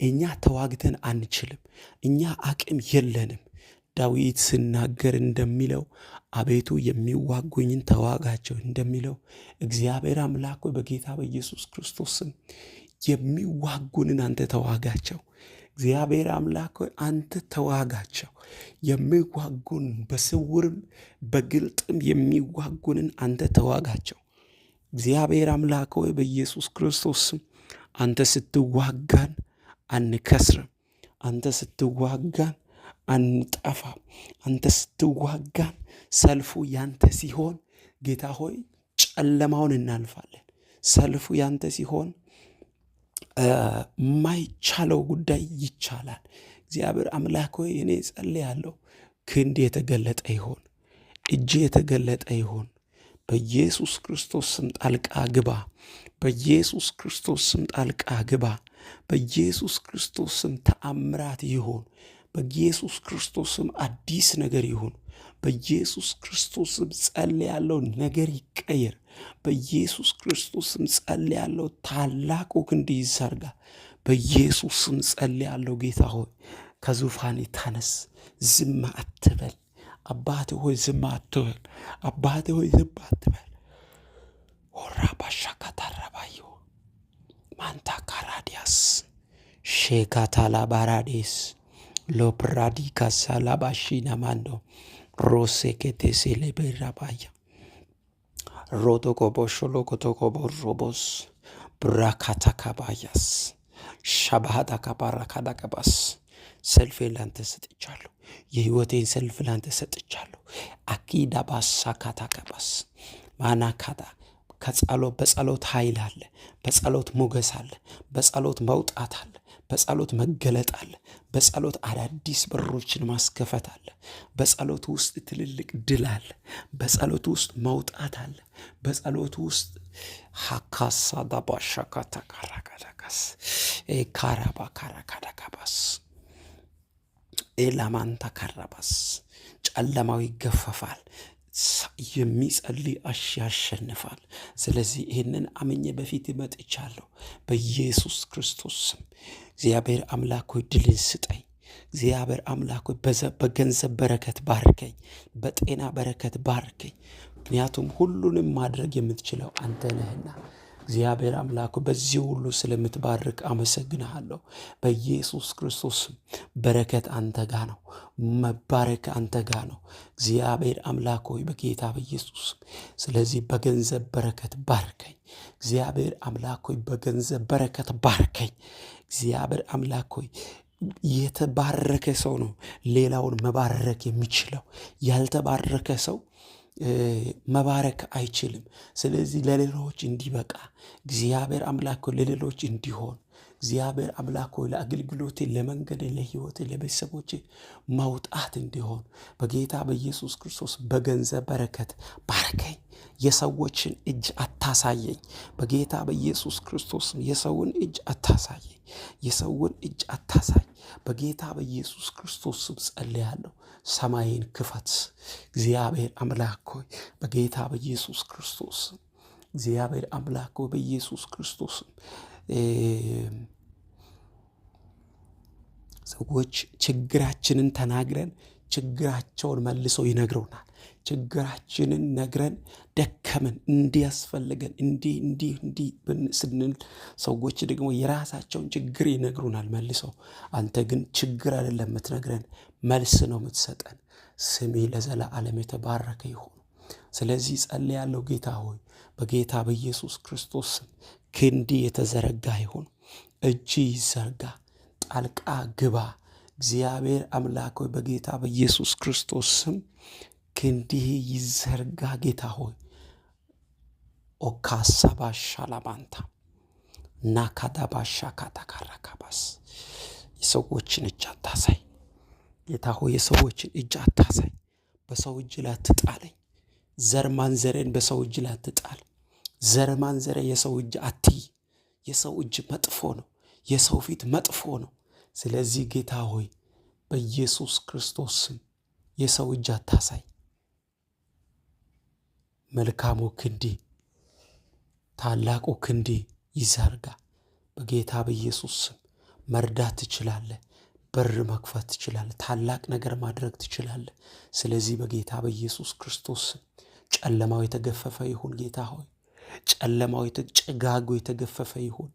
እኛ ተዋግተን አንችልም። እኛ አቅም የለንም። ዳዊት ሲናገር እንደሚለው አቤቱ የሚዋጉኝን ተዋጋቸው እንደሚለው እግዚአብሔር አምላክ ሆይ በጌታ በኢየሱስ ክርስቶስ ስም የሚዋጉንን አንተ ተዋጋቸው። እግዚአብሔር አምላክ ሆይ አንተ ተዋጋቸው። የሚዋጉን በስውርም በግልጥም የሚዋጉንን አንተ ተዋጋቸው። እግዚአብሔር አምላክ ሆይ በኢየሱስ ክርስቶስ ስም አንተ ስትዋጋን አንከስርም። አንተ ስትዋጋን አንጠፋም። አንተ ስትዋጋን ሰልፉ ያንተ ሲሆን ጌታ ሆይ ጨለማውን እናልፋለን። ሰልፉ ያንተ ሲሆን የማይቻለው ጉዳይ ይቻላል። እግዚአብሔር አምላክ ሆይ እኔ ጸልያለሁ፣ ክንድ የተገለጠ ይሆን፣ እጅ የተገለጠ ይሆን። በኢየሱስ ክርስቶስ ስም ጣልቃ ግባ። በኢየሱስ ክርስቶስ ስም ጣልቃ ግባ። በኢየሱስ ክርስቶስ ስም ተአምራት ይሆን። በኢየሱስ ክርስቶስ ስም አዲስ ነገር ይሁን። በኢየሱስ ክርስቶስ ስም ጸልያለሁ፣ ነገር ይቀየር። በኢየሱስ ክርስቶስ ስም ጸልያለሁ፣ ታላቁ ክንድ ይዘርጋ። በኢየሱስ ስም ጸልያለሁ። ጌታ ሆይ ከዙፋን ተነስ፣ ዝም አትበል። አባቴ ሆይ ዝም አትበል። አባቴ ሆይ ዝም አትበል። ሆራ ባሻካታራባዮ ማንታ ካራዲያስ ሼካታላ ባራዴስ ሎፕራዲካሳላባሺናማንዶ ሮሴኬቴሴሌቤራባያ ሮቶኮቦሾሎኮቶኮቦሮቦስ ብራካታካባያስ ሻባሃታካባራካዳቀባስ ሰልፌን ላንተ ሰጥቻለሁ። የህይወቴን ሰልፍ ላንተ ሰጥቻለሁ። አኪዳ ባሳካታካባስ ማናካታ ከጸሎት በጸሎት ኃይል አለ። በጸሎት ሞገስ አለ። በጸሎት መውጣት አለ። በጸሎት መገለጥ አለ። በጸሎት አዳዲስ በሮችን ማስከፈት አለ። በጸሎት ውስጥ ትልልቅ ድል አለ። በጸሎት ውስጥ መውጣት አለ። በጸሎት ውስጥ ሀካሳ ዳባሻካታ ካራካዳካስ ካራባ ካራካዳካባስ ኤላማንታ ካራባስ ጨለማው ይገፈፋል። የሚጸልይ ያሸንፋል። ስለዚህ ይህንን አምኜ በፊት መጥቻለሁ። በኢየሱስ ክርስቶስ ስም እግዚአብሔር አምላክ ሆይ ድልን ስጠኝ። እግዚአብሔር አምላክ ሆይ በገንዘብ በረከት ባርከኝ፣ በጤና በረከት ባርከኝ። ምክንያቱም ሁሉንም ማድረግ የምትችለው አንተ ነህና። እግዚአብሔር አምላኩ በዚህ ሁሉ ስለምትባርክ አመሰግንሃለሁ። በኢየሱስ ክርስቶስ በረከት አንተ ጋ ነው። መባረክ አንተ ጋ ነው። እግዚአብሔር አምላክ ሆይ በጌታ በኢየሱስ ስለዚህ በገንዘብ በረከት ባርከኝ። እግዚአብሔር አምላክ ሆይ በገንዘብ በረከት ባርከኝ። እግዚአብሔር አምላክ ሆይ የተባረከ ሰው ነው ሌላውን መባረክ የሚችለው። ያልተባረከ ሰው መባረክ አይችልም። ስለዚህ ለሌሎች እንዲበቃ እግዚአብሔር አምላክ ሆይ ለሌሎች እንዲሆን እግዚአብሔር አምላክ ሆይ ለአገልግሎቴ፣ ለመንገዴ፣ ለሕይወቴ፣ ለቤተሰቦቼ መውጣት እንዲሆን በጌታ በኢየሱስ ክርስቶስ በገንዘብ በረከት ባርከኝ። የሰዎችን እጅ አታሳየኝ። በጌታ በኢየሱስ ክርስቶስ የሰውን እጅ አታሳየኝ። የሰውን እጅ አታሳይ። በጌታ በኢየሱስ ክርስቶስ ስም ጸልያለሁ። ሰማይን ክፈት እግዚአብሔር አምላክ ሆይ በጌታ በኢየሱስ ክርስቶስ እግዚአብሔር አምላክ ሆይ በኢየሱስ ክርስቶስ ሰዎች ችግራችንን ተናግረን ችግራቸውን መልሰው ይነግሩናል። ችግራችንን ነግረን ደከመን እንዲያስፈልገን እንዲህ እንዲህ እንዲህ ስንል ሰዎች ደግሞ የራሳቸውን ችግር ይነግሩናል መልሰው። አንተ ግን ችግር አይደለም የምትነግረን፣ መልስ ነው የምትሰጠን። ስሜ ለዘላለም የተባረከ ይሁን። ስለዚህ ጸልያለሁ፣ ጌታ ሆይ በጌታ በኢየሱስ ክርስቶስ ስም ክንዲ የተዘረጋ ይሁን፣ እጅ ይዘርጋ፣ ጣልቃ ግባ። እግዚአብሔር አምላክ ሆይ በጌታ በኢየሱስ ክርስቶስ ስም ክንዲህ ይዘርጋ። ጌታ ሆይ ኦካሳባሻላማንታ ናካዳባሻ ካታካራካባስ የሰዎችን እጅ አታሳይ ጌታ ሆይ፣ የሰዎችን እጅ አታሳይ። በሰው እጅ ላይ አትጣለኝ። ዘር ማንዘሬን በሰው እጅ ላይ አትጣል። ዘር ማንዘሬ የሰው እጅ አትይ። የሰው እጅ መጥፎ ነው። የሰው ፊት መጥፎ ነው። ስለዚህ ጌታ ሆይ በኢየሱስ ክርስቶስ ስም የሰው እጅ አታሳይ። መልካሙ ክንዲ ታላቁ ክንዲ ይዘርጋ። በጌታ በኢየሱስ ስም መርዳት ትችላለህ። በር መክፈት ትችላለህ። ታላቅ ነገር ማድረግ ትችላለህ። ስለዚህ በጌታ በኢየሱስ ክርስቶስ ስም ጨለማው የተገፈፈ ይሁን። ጌታ ሆይ ጨለማው ጭጋጉ የተገፈፈ ይሁን።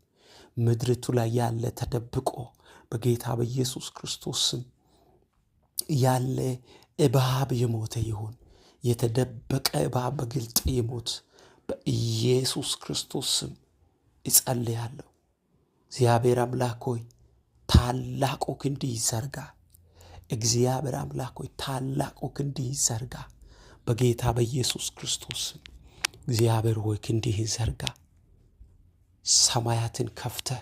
ምድሪቱ ላይ ያለ ተደብቆ በጌታ በኢየሱስ ክርስቶስ ስም ያለ እባብ የሞተ ይሁን። የተደበቀ እባብ በግልጥ ይሞት። በኢየሱስ ክርስቶስ ስም እጸልያለሁ። እግዚአብሔር አምላክ ሆይ ታላቁ ክንድ ይዘርጋ። እግዚአብሔር አምላክ ሆይ ታላቁ ክንድ ይዘርጋ። በጌታ በኢየሱስ ክርስቶስ ስም እግዚአብሔር ሆይ ክንድህን ዘርጋ። ሰማያትን ከፍተህ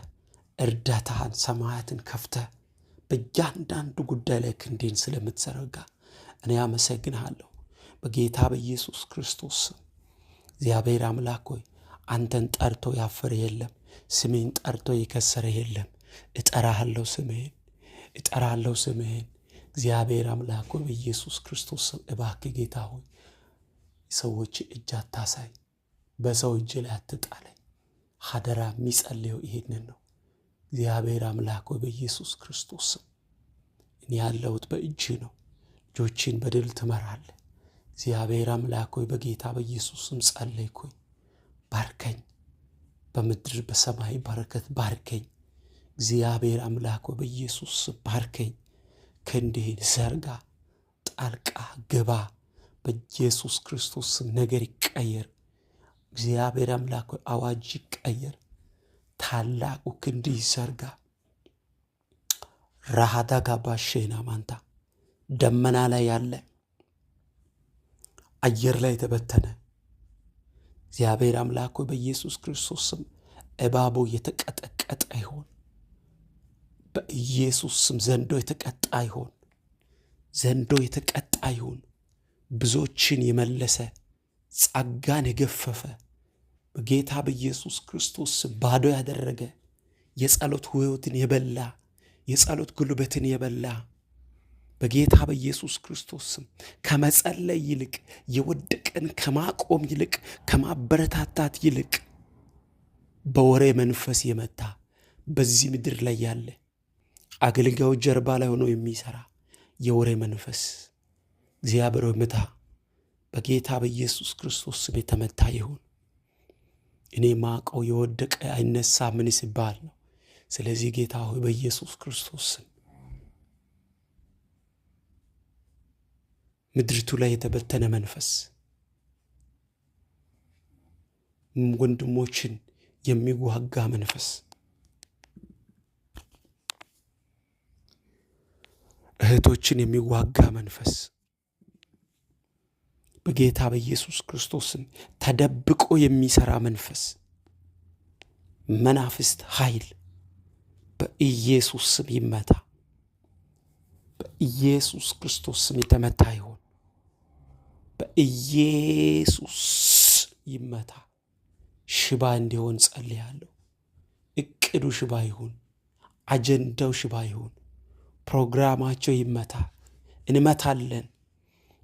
እርዳታህን ሰማያትን ከፍተህ በእያንዳንዱ ጉዳይ ላይ ክንድህን ስለምትዘረጋ እኔ አመሰግንሃለሁ። በጌታ በኢየሱስ ክርስቶስ ስም እግዚአብሔር አምላክ ሆይ አንተን ጠርቶ ያፈረ የለም፣ ስምህን ጠርቶ የከሰረ የለም። እጠራሃለሁ ስምህን፣ እጠራለሁ ስምህን። እግዚአብሔር አምላክ ሆይ በኢየሱስ ክርስቶስ ስም እባክህ ጌታ ሆይ ሰዎች እጅ አታሳይ፣ በሰው እጅ ላይ አትጣለኝ። ሀደራ የሚጸልየው ይሄንን ነው። እግዚአብሔር አምላክ ሆይ በኢየሱስ ክርስቶስ ስም እኔ ያለሁት በእጅህ ነው። ልጆችን በድል ትመራለህ። እግዚአብሔር አምላክ ሆይ በጌታ በኢየሱስ ስም ጸለይኩኝ። ባርከኝ፣ በምድር በሰማይ በረከት ባርከኝ። እግዚአብሔር አምላክ ሆይ በኢየሱስ ስም ባርከኝ። ክንድህን ዘርጋ፣ ጣልቃ ግባ። በኢየሱስ ክርስቶስ ስም ነገር ይቀየር። እግዚአብሔር አምላክ ሆይ አዋጅ ይቀየር። ታላቁ ክንድ ይዘርጋ። ራሃዳ ጋባሼና ማንታ ደመና ላይ ያለ አየር ላይ የተበተነ እግዚአብሔር አምላክ ሆይ በኢየሱስ ክርስቶስ ስም እባቡ የተቀጠቀጠ ይሆን። በኢየሱስ ስም ዘንዶ የተቀጣ ይሆን። ዘንዶ የተቀጣ ይሁን። ብዙዎችን የመለሰ ጸጋን የገፈፈ በጌታ በኢየሱስ ክርስቶስ ስም ባዶ ያደረገ የጸሎት ሕይወትን የበላ የጸሎት ጉልበትን የበላ በጌታ በኢየሱስ ክርስቶስ ስም ከመጸለይ ይልቅ የወደቀን ከማቆም ይልቅ ከማበረታታት ይልቅ በወሬ መንፈስ የመታ በዚህ ምድር ላይ ያለ አገልጋዩ ጀርባ ላይ ሆኖ የሚሰራ የወሬ መንፈስ እግዚአብሔር ሆይ ምታ። በጌታ በኢየሱስ ክርስቶስ ስም የተመታ ይሁን። እኔ ማቀው የወደቀ አይነሳ ምን ሲባል ነው። ስለዚህ ጌታ ሆይ በኢየሱስ ክርስቶስ ስም ምድሪቱ ላይ የተበተነ መንፈስ ወንድሞችን የሚዋጋ መንፈስ እህቶችን የሚዋጋ መንፈስ በጌታ በኢየሱስ ክርስቶስ ስም ተደብቆ የሚሰራ መንፈስ መናፍስት ኃይል በኢየሱስ ስም ይመታ። በኢየሱስ ክርስቶስ ስም የተመታ ይሆን። በኢየሱስ ይመታ። ሽባ እንዲሆን ጸልያለሁ። እቅዱ ሽባ ይሁን። አጀንዳው ሽባ ይሁን። ፕሮግራማቸው ይመታ። እንመታለን፣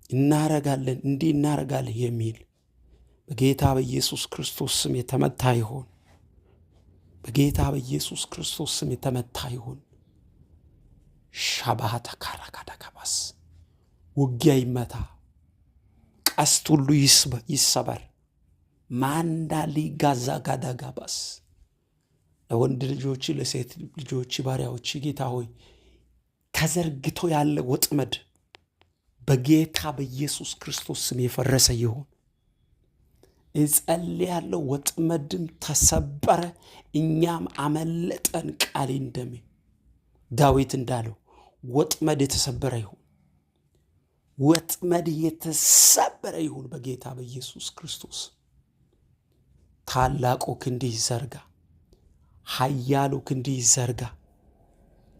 እናረጋለን፣ እንዲህ እናረጋለን የሚል በጌታ በኢየሱስ ክርስቶስ ስም የተመታ ይሆን። በጌታ በኢየሱስ ክርስቶስ ስም የተመታ ይሁን። ሻባሃታ ካራካዳካባስ ውጊያ ይመታ። ቀስት ሁሉ ይሰበር። ማንዳሊ ጋዛ ጋዳጋባስ ለወንድ ልጆች ለሴት ልጆች ባሪያዎች ጌታ ሆይ ተዘርግቶ ያለ ወጥመድ በጌታ በኢየሱስ ክርስቶስ ስም የፈረሰ ይሁን። እጸልያለሁ። ወጥመድም ተሰበረ፣ እኛም አመለጠን። ቃል እንደሚ ዳዊት እንዳለው ወጥመድ የተሰበረ ይሁን፣ ወጥመድ የተሰበረ ይሁን በጌታ በኢየሱስ ክርስቶስ። ታላቁ ክንድህ ይዘርጋ፣ ኃያሉ ክንድህ ይዘርጋ።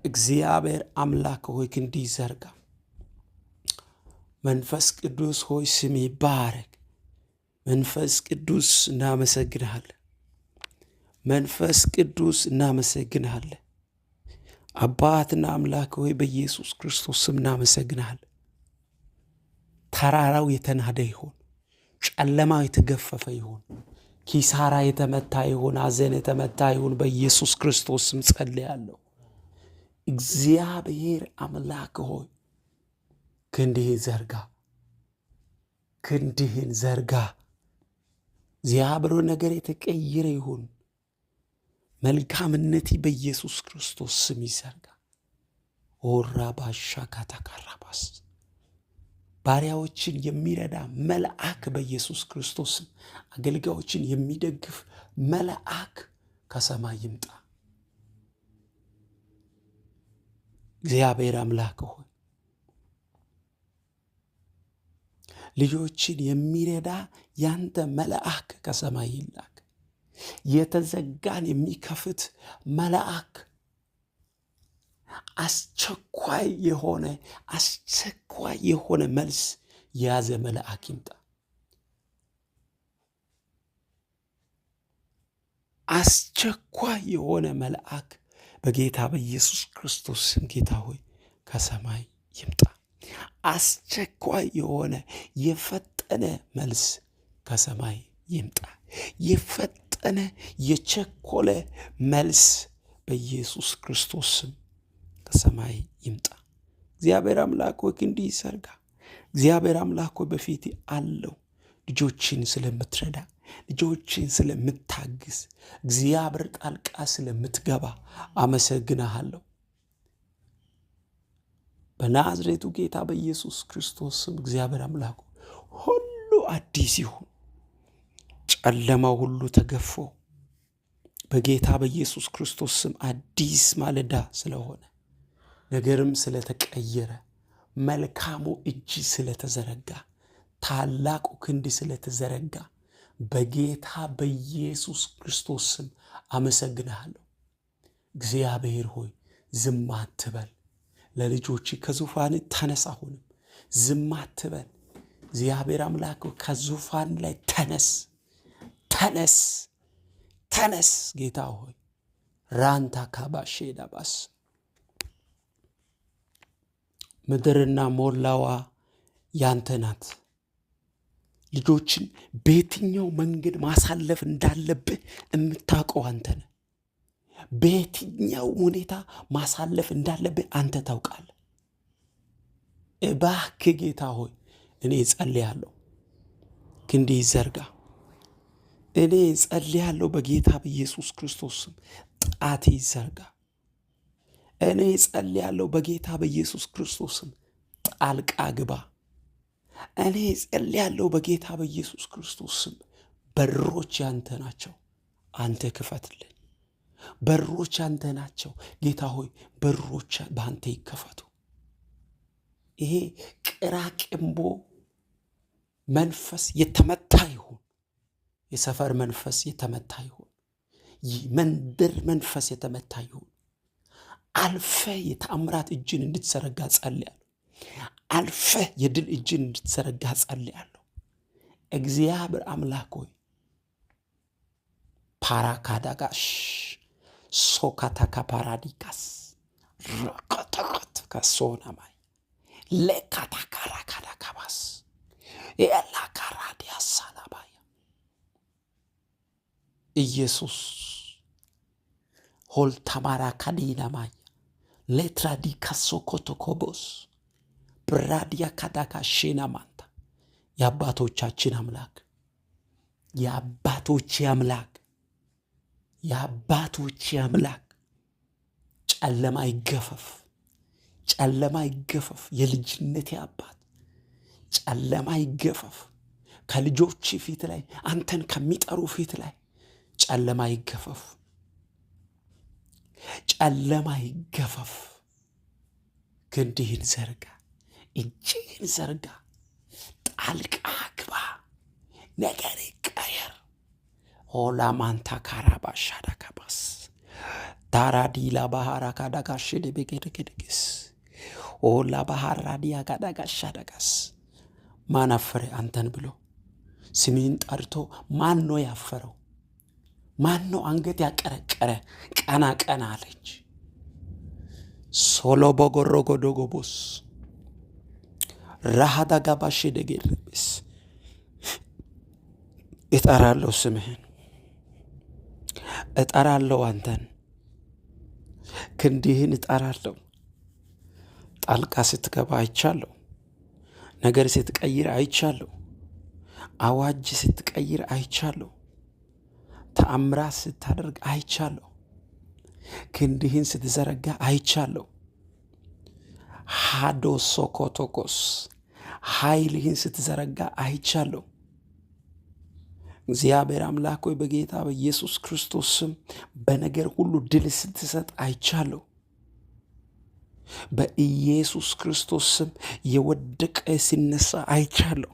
እግዚአብሔር አምላክ ሆይ ክንድህ ይዘርጋ። መንፈስ ቅዱስ ሆይ ስም ይባረክ። መንፈስ ቅዱስ እናመሰግንሃለን። መንፈስ ቅዱስ እናመሰግንሃለን። አባትና አምላክ ሆይ በኢየሱስ ክርስቶስ ስም እናመሰግንሃለን። ተራራው የተናደ ይሆን፣ ጨለማው የተገፈፈ ይሆን፣ ኪሳራ የተመታ ይሆን፣ ሐዘን የተመታ ይሁን። በኢየሱስ ክርስቶስ ስም ጸልያለሁ። እግዚአብሔር አምላክ ሆይ ክንድህን ዘርጋ፣ ክንድህን ዘርጋ። እግዚአብሔር ነገር የተቀየረ ይሁን። መልካምነት በኢየሱስ ክርስቶስ ስም ይዘርጋ። ኦራ ባሻ ካታካራባስ ባሪያዎችን የሚረዳ መልአክ በኢየሱስ ክርስቶስ ስም፣ አገልጋዮችን የሚደግፍ መልአክ ከሰማይ ይምጣ። እግዚአብሔር አምላክ ሆይ ልጆችን የሚረዳ ያንተ መልአክ ከሰማይ ይላክ። የተዘጋን የሚከፍት መልአክ፣ አስቸኳይ የሆነ አስቸኳይ የሆነ መልስ የያዘ መልአክ ይምጣ። አስቸኳይ የሆነ መልአክ በጌታ በኢየሱስ ክርስቶስ ስም ጌታ ሆይ ከሰማይ ይምጣ። አስቸኳይ የሆነ የፈጠነ መልስ ከሰማይ ይምጣ። የፈጠነ የቸኮለ መልስ በኢየሱስ ክርስቶስ ስም ከሰማይ ይምጣ። እግዚአብሔር አምላክ ሆይ ክንድህ ይዘርጋ። እግዚአብሔር አምላክ ሆይ በፊት አለው። ልጆችን ስለምትረዳ፣ ልጆችን ስለምታግዝ፣ እግዚአብሔር ጣልቃ ስለምትገባ አመሰግናሃለሁ። በናዝሬቱ ጌታ በኢየሱስ ክርስቶስ ስም እግዚአብሔር አምላክ ሁሉ አዲስ ይሁን። ጨለማው ሁሉ ተገፎ በጌታ በኢየሱስ ክርስቶስ ስም አዲስ ማለዳ ስለሆነ፣ ነገርም ስለተቀየረ፣ መልካሙ እጅ ስለተዘረጋ፣ ታላቁ ክንድ ስለተዘረጋ በጌታ በኢየሱስ ክርስቶስ ስም አመሰግንሃለሁ። እግዚአብሔር ሆይ ዝም አትበል። ለልጆች ከዙፋን ተነስ። አሁንም ዝም አትበል። እግዚአብሔር አምላክ ከዙፋን ላይ ተነስ፣ ተነስ፣ ተነስ። ጌታ ሆይ ራንታ ካባሼ ዳባስ ምድርና ሞላዋ ያንተ ናት። ልጆችን በየትኛው መንገድ ማሳለፍ እንዳለብህ የምታውቀው አንተ ነህ። በየትኛው ሁኔታ ማሳለፍ እንዳለብህ አንተ ታውቃለህ። እባክህ ጌታ ሆይ እኔ እጸልያለሁ፣ ክንዴ ይዘርጋ። እኔ እጸልያለሁ በጌታ በኢየሱስ ክርስቶስ ስም ጣቴ ይዘርጋ። እኔ እጸልያለሁ በጌታ በኢየሱስ ክርስቶስ ስም ጣልቃ ግባ። እኔ እጸልያለሁ በጌታ በኢየሱስ ክርስቶስ ስም በሮች ያንተ ናቸው፣ አንተ ክፈትልን። በሮች ያንተ ናቸው ጌታ ሆይ በሮች በአንተ ይከፈቱ። ይሄ ቅራቅንቦ መንፈስ የተመታ ይሁን። የሰፈር መንፈስ የተመታ ይሁን። መንደር መንፈስ የተመታ ይሁን። አልፈ የተአምራት እጅን እንድትዘረጋ ጸልያለሁ። አልፈ የድል እጅን እንድትዘረጋ ጸልያለሁ። እግዚአብሔር አምላክ ሆይ ፓራካዳጋሽ ሶካታካ ፓራዲካስ ረቀተቀትከሶናማይ ለካታካራካዳካባስ ኤላካራዲያሳላባያ ኢየሱስ ሆልታማራ ካዲናማያ ሌትራዲካሶኮቶኮቦስ ብራዲያ ካዳካ ሼናማንታ የአባቶቻችን አምላክ፣ የአባቶቼ አምላክ፣ የአባቶቼ አምላክ፣ ጨለማ ይገፈፍ፣ ጨለማ ይገፈፍ። የልጅነቴ አባት ጨለማ ይገፈፍ። ከልጆች ፊት ላይ፣ አንተን ከሚጠሩ ፊት ላይ ጨለማ ይገፈፍ፣ ጨለማ ይገፈፍ። ክንድህን ዘርጋ፣ እጅህን ዘርጋ፣ ጣልቃ ግባ፣ ነገር ይቀየር። ሆላማንታ ካራባ ሻዳካባስ ታራዲላ ባህራ ካዳጋሽ ደቤጌደጌደጌስ ኦላ ባህራዲያ ካዳጋሻዳጋስ። ማን አፈረ አንተን ብሎ ስምህን ጠርቶ? ማን ነው ያፈረው? ማን ነው አንገት ያቀረቀረ? ቀና ቀና አለች። ሶሎ ቦጎሮጎዶጎቦስ ራሃዳ ጋባሽ ደጌርብስ እጠራለሁ፣ ስምህን እጠራለሁ፣ አንተን ክንድህን እጠራለሁ። ጣልቃ ስትገባ አይቻለሁ። ነገር ስትቀይር አይቻለሁ። አዋጅ ስትቀይር አይቻለሁ። ተአምራት ስታደርግ አይቻለሁ። ክንድህን ስትዘረጋ አይቻለሁ። ሃዶ ሶኮቶኮስ ኃይልህን ስትዘረጋ አይቻለሁ። እግዚአብሔር አምላክ ሆይ በጌታ በኢየሱስ ክርስቶስ ስም በነገር ሁሉ ድል ስትሰጥ አይቻለሁ። በኢየሱስ ክርስቶስ ስም የወደቀ ሲነሳ አይቻለሁ።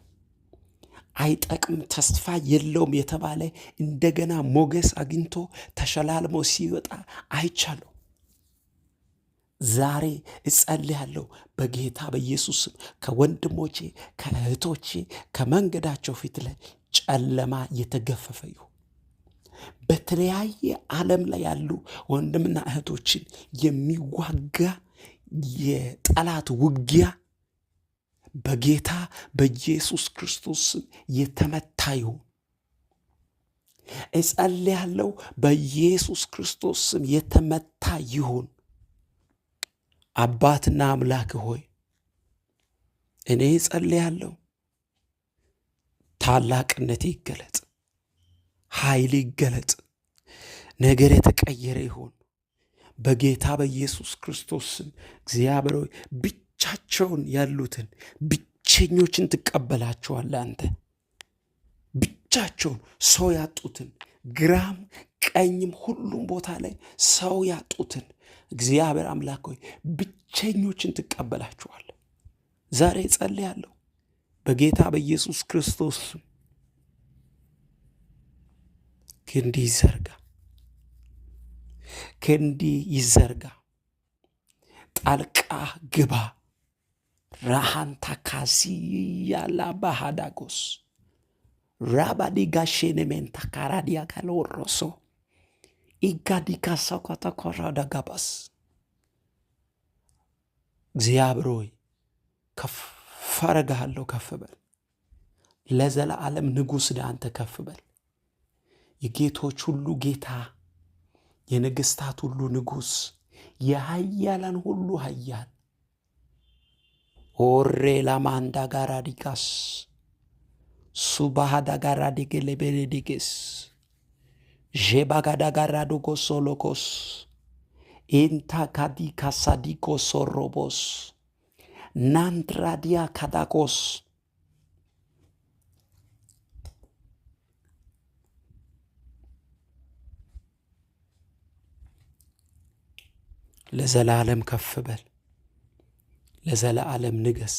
አይጠቅም ተስፋ የለውም የተባለ እንደገና ሞገስ አግኝቶ ተሸላልሞ ሲወጣ አይቻለሁ። ዛሬ እጸልያለሁ በጌታ በኢየሱስ ስም ከወንድሞቼ ከእህቶቼ ከመንገዳቸው ፊት ላይ ጨለማ የተገፈፈ ይሁን። በተለያየ ዓለም ላይ ያሉ ወንድምና እህቶችን የሚዋጋ የጠላት ውጊያ በጌታ በኢየሱስ ክርስቶስ ስም የተመታ ይሁን። እጸልያለሁ በኢየሱስ ክርስቶስ ስም የተመታ ይሁን። አባትና አምላክ ሆይ እኔ እጸልያለሁ፣ ታላቅነት ይገለጥ፣ ኃይል ይገለጥ፣ ነገር የተቀየረ ይሁን በጌታ በኢየሱስ ክርስቶስ ስም። እግዚአብሔር ሆይ ብቻቸውን ያሉትን ብቸኞችን ትቀበላቸዋለህ። አንተ ብቻቸውን ሰው ያጡትን ግራም ቀኝም ሁሉም ቦታ ላይ ሰው ያጡትን እግዚአብሔር አምላክ ሆይ ብቸኞችን ትቀበላቸዋለህ። ዛሬ ጸልያለሁ በጌታ በኢየሱስ ክርስቶስ ስም። ክንድ ይዘርጋ፣ ክንድ ይዘርጋ፣ ጣልቃ ግባ። ራሃንታ ካሲያላ ባሃዳጎስ ራባዲጋሼኔሜንታ ካራዲያ ካሎሮሶ ኢጋዲካሳኳታኮራዳጋባስ እግዚአብሔር ሆይ ከፍ አረግሃለሁ፣ ከፍ በል። ለዘላለም ንጉሥ ነህ አንተ፣ ከፍ በል። የጌቶች ሁሉ ጌታ፣ የነገሥታት ሁሉ ንጉሥ፣ የኃያላን ሁሉ ኃያል ኦሬ ላማንዳ ጋራዲጋስ ሱባሃዳ ጋራዲጌሌቤሬዲጌስ ዤባጋዳ ጋራዶጎሶሎኮስ ኢንታካዲ ካሳዲኮ ሶሮቦስ ናንትራዲያ ካዳኮስ ለዘላለም ከፍ በል፣ ለዘላለም ንገስ፣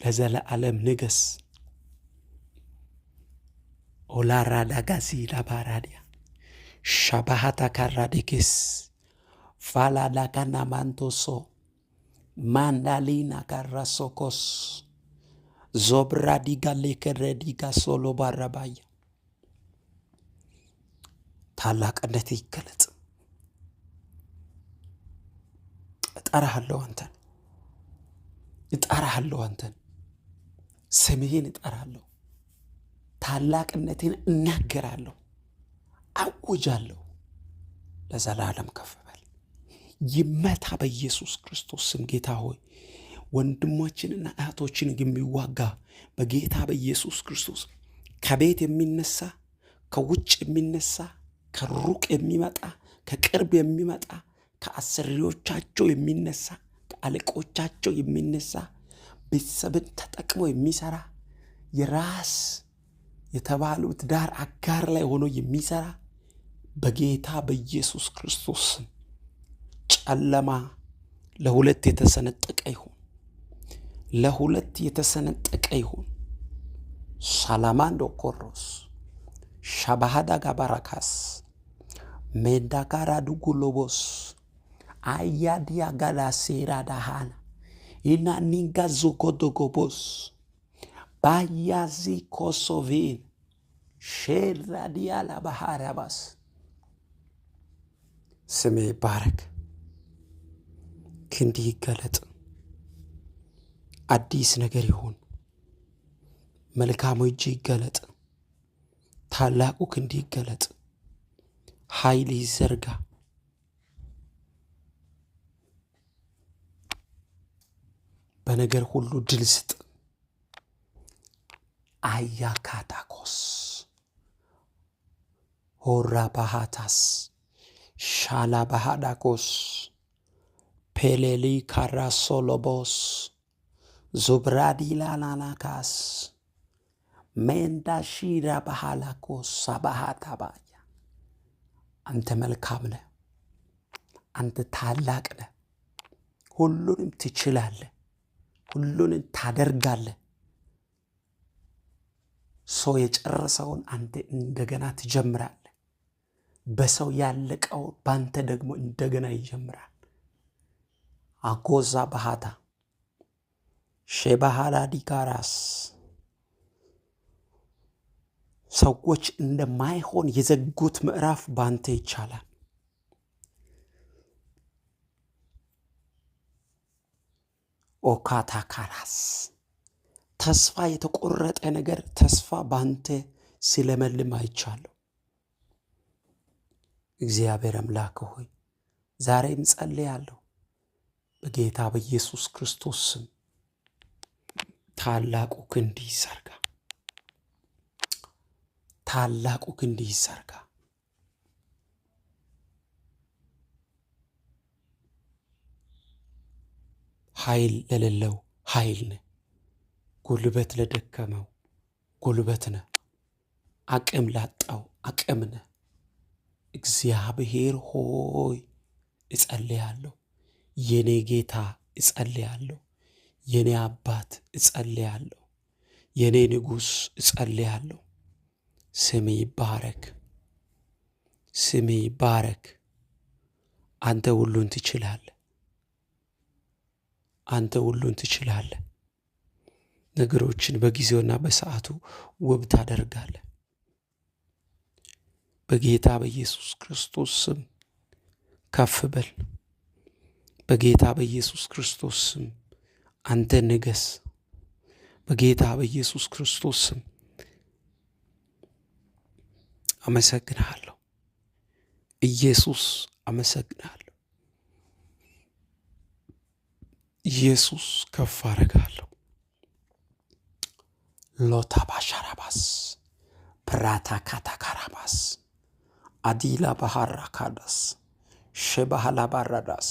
ለዘላለም ንገስ። ኦላራዳጋዚ ላባራዲያ ሻባሃታ ካራዴጌስ ፋላዳካናማንቶሶ ማንዳሊና ካራሶኮስ ዞብራዲጋ ሶሎ ባራባያ ታላቅነት ይገለጽ። እጠራሃለሁ አንተን፣ እጠራሃለሁ አንተን፣ ስምህን እጠራለሁ፣ ታላቅነቴን እናገራለሁ፣ አውጃለሁ። ለዘላለም ከፍ በል። ይመታ በኢየሱስ ክርስቶስ ስም። ጌታ ሆይ ወንድሞችንና እህቶችን የሚዋጋ በጌታ በኢየሱስ ክርስቶስ ከቤት የሚነሳ፣ ከውጭ የሚነሳ፣ ከሩቅ የሚመጣ፣ ከቅርብ የሚመጣ፣ ከአሰሪዎቻቸው የሚነሳ፣ ከአለቆቻቸው የሚነሳ፣ ቤተሰብን ተጠቅሞ የሚሰራ፣ የራስ የተባሉት ዳር አጋር ላይ ሆኖ የሚሰራ በጌታ በኢየሱስ ክርስቶስ ስም ጨለማ ለሁለት የተሰነጠቀ ይሁን፣ ለሁለት የተሰነጠቀ ይሁን። ሳላማንዶ ኮሮስ ሻባሃዳ ጋባራካስ ሜንዳካራ ዱጉሎቦስ አያዲያ ጋላሴራ ዳሃና ኢናኒንጋ ዞጎዶጎቦስ ባያዚ ኮሶቪን ሼራዲያላ ባህራባስ ስሜ ይባረክ። ክንድ ይገለጥ፣ አዲስ ነገር ይሁን። መልካሙ እጅ ይገለጥ፣ ታላቁ ክንድ ይገለጥ፣ ኃይል ይዘርጋ። በነገር ሁሉ ድል ስጥ። አያካታኮስ ሆራ ባሃታስ ሻላ ባሃዳኮስ ፔሌሊ ካራሶሎቦስ ዙብራዲላላላካስ ሜንዳሺራ ባህላኮ ሳባሃታባያ አንተ መልካም ነህ። አንተ ታላቅ ነህ። ሁሉንም ትችላለህ። ሁሉንም ታደርጋለህ። ሰው የጨረሰውን አንተ እንደገና ትጀምራለህ። በሰው ያለቀው በአንተ ደግሞ እንደገና ይጀምራል። አጎዛ ባህታ ሼባሃላ ዲጋራስ ሰዎች እንደማይሆን የዘጉት ምዕራፍ በአንተ ይቻላል። ኦካታካራስ ተስፋ የተቆረጠ ነገር ተስፋ በአንተ ሲለመልም አይቻለሁ። እግዚአብሔር አምላክ ሆይ ዛሬም ጸልያለሁ በጌታ በኢየሱስ ክርስቶስ ስም ታላቁ ክንድ ይዘርጋ፣ ታላቁ ክንድ ይዘርጋ። ኃይል ለሌለው ኃይል ነህ፣ ጉልበት ለደከመው ጉልበት ነህ፣ አቅም ላጣው አቅም ነህ። እግዚአብሔር ሆይ እጸልያለሁ፣ የኔ ጌታ እጸልያለሁ፣ የኔ አባት እጸልያለሁ፣ የኔ ንጉሥ እጸልያለሁ። ስም ይባረክ፣ ስም ይባረክ። አንተ ሁሉን ትችላለህ። አንተ ሁሉን ትችላለህ። ነገሮችን በጊዜውና በሰዓቱ ውብ ታደርጋለህ። በጌታ በኢየሱስ ክርስቶስ ስም ከፍ በል። በጌታ በኢየሱስ ክርስቶስ ስም አንተ ንገስ። በጌታ በኢየሱስ ክርስቶስ ስም አመሰግንሃለሁ። ኢየሱስ አመሰግንሃለሁ። ኢየሱስ ከፍ አደርግሃለሁ። ሎታ ባሻራባስ ፕራታ ካታካራባስ አዲላ ባህራ ካዳስ ሸባህላ ባራዳስ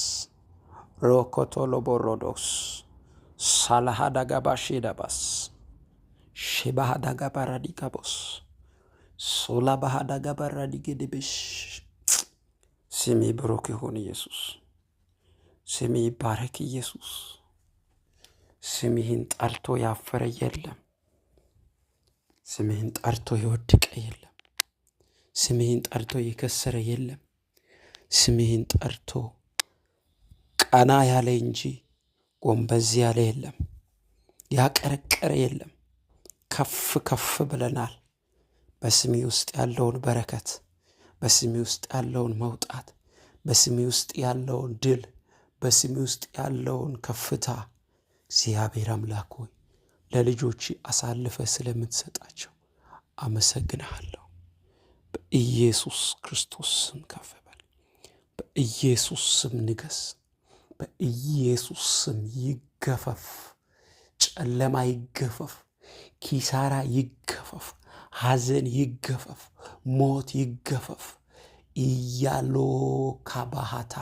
ሮኮቶሎቦሮዶስ ሳላሃዳጋባሼዳባስ ሼባሃዳጋባራዲጋቦስ ሶላባሃዳጋባራዲጌድብሽ ስሜ ብሩክ ይሁን ኢየሱስ። ስሜ ይባረክ ኢየሱስ። ስምህን ጠርቶ ያፈረ የለም። ስምህን ጠርቶ የወደቀ የለም። ስምህን ጠርቶ የከሰረ የለም። ስምህን ጠርቶ ቀና ያለ እንጂ ጎንበዝ ያለ የለም። ያቀረቀረ የለም። ከፍ ከፍ ብለናል። በስሜ ውስጥ ያለውን በረከት፣ በስሜ ውስጥ ያለውን መውጣት፣ በስሜ ውስጥ ያለውን ድል፣ በስሜ ውስጥ ያለውን ከፍታ እግዚአብሔር አምላክ ሆይ ለልጆች አሳልፈ ስለምትሰጣቸው አመሰግንሃለሁ። በኢየሱስ ክርስቶስ ስም ከፍ በል። በኢየሱስ ስም ንገስ። በኢየሱስ ስም ይገፈፍ፣ ጨለማ ይገፈፍ፣ ኪሳራ ይገፈፍ፣ ሐዘን ይገፈፍ፣ ሞት ይገፈፍ። እያሎ ካባሃታ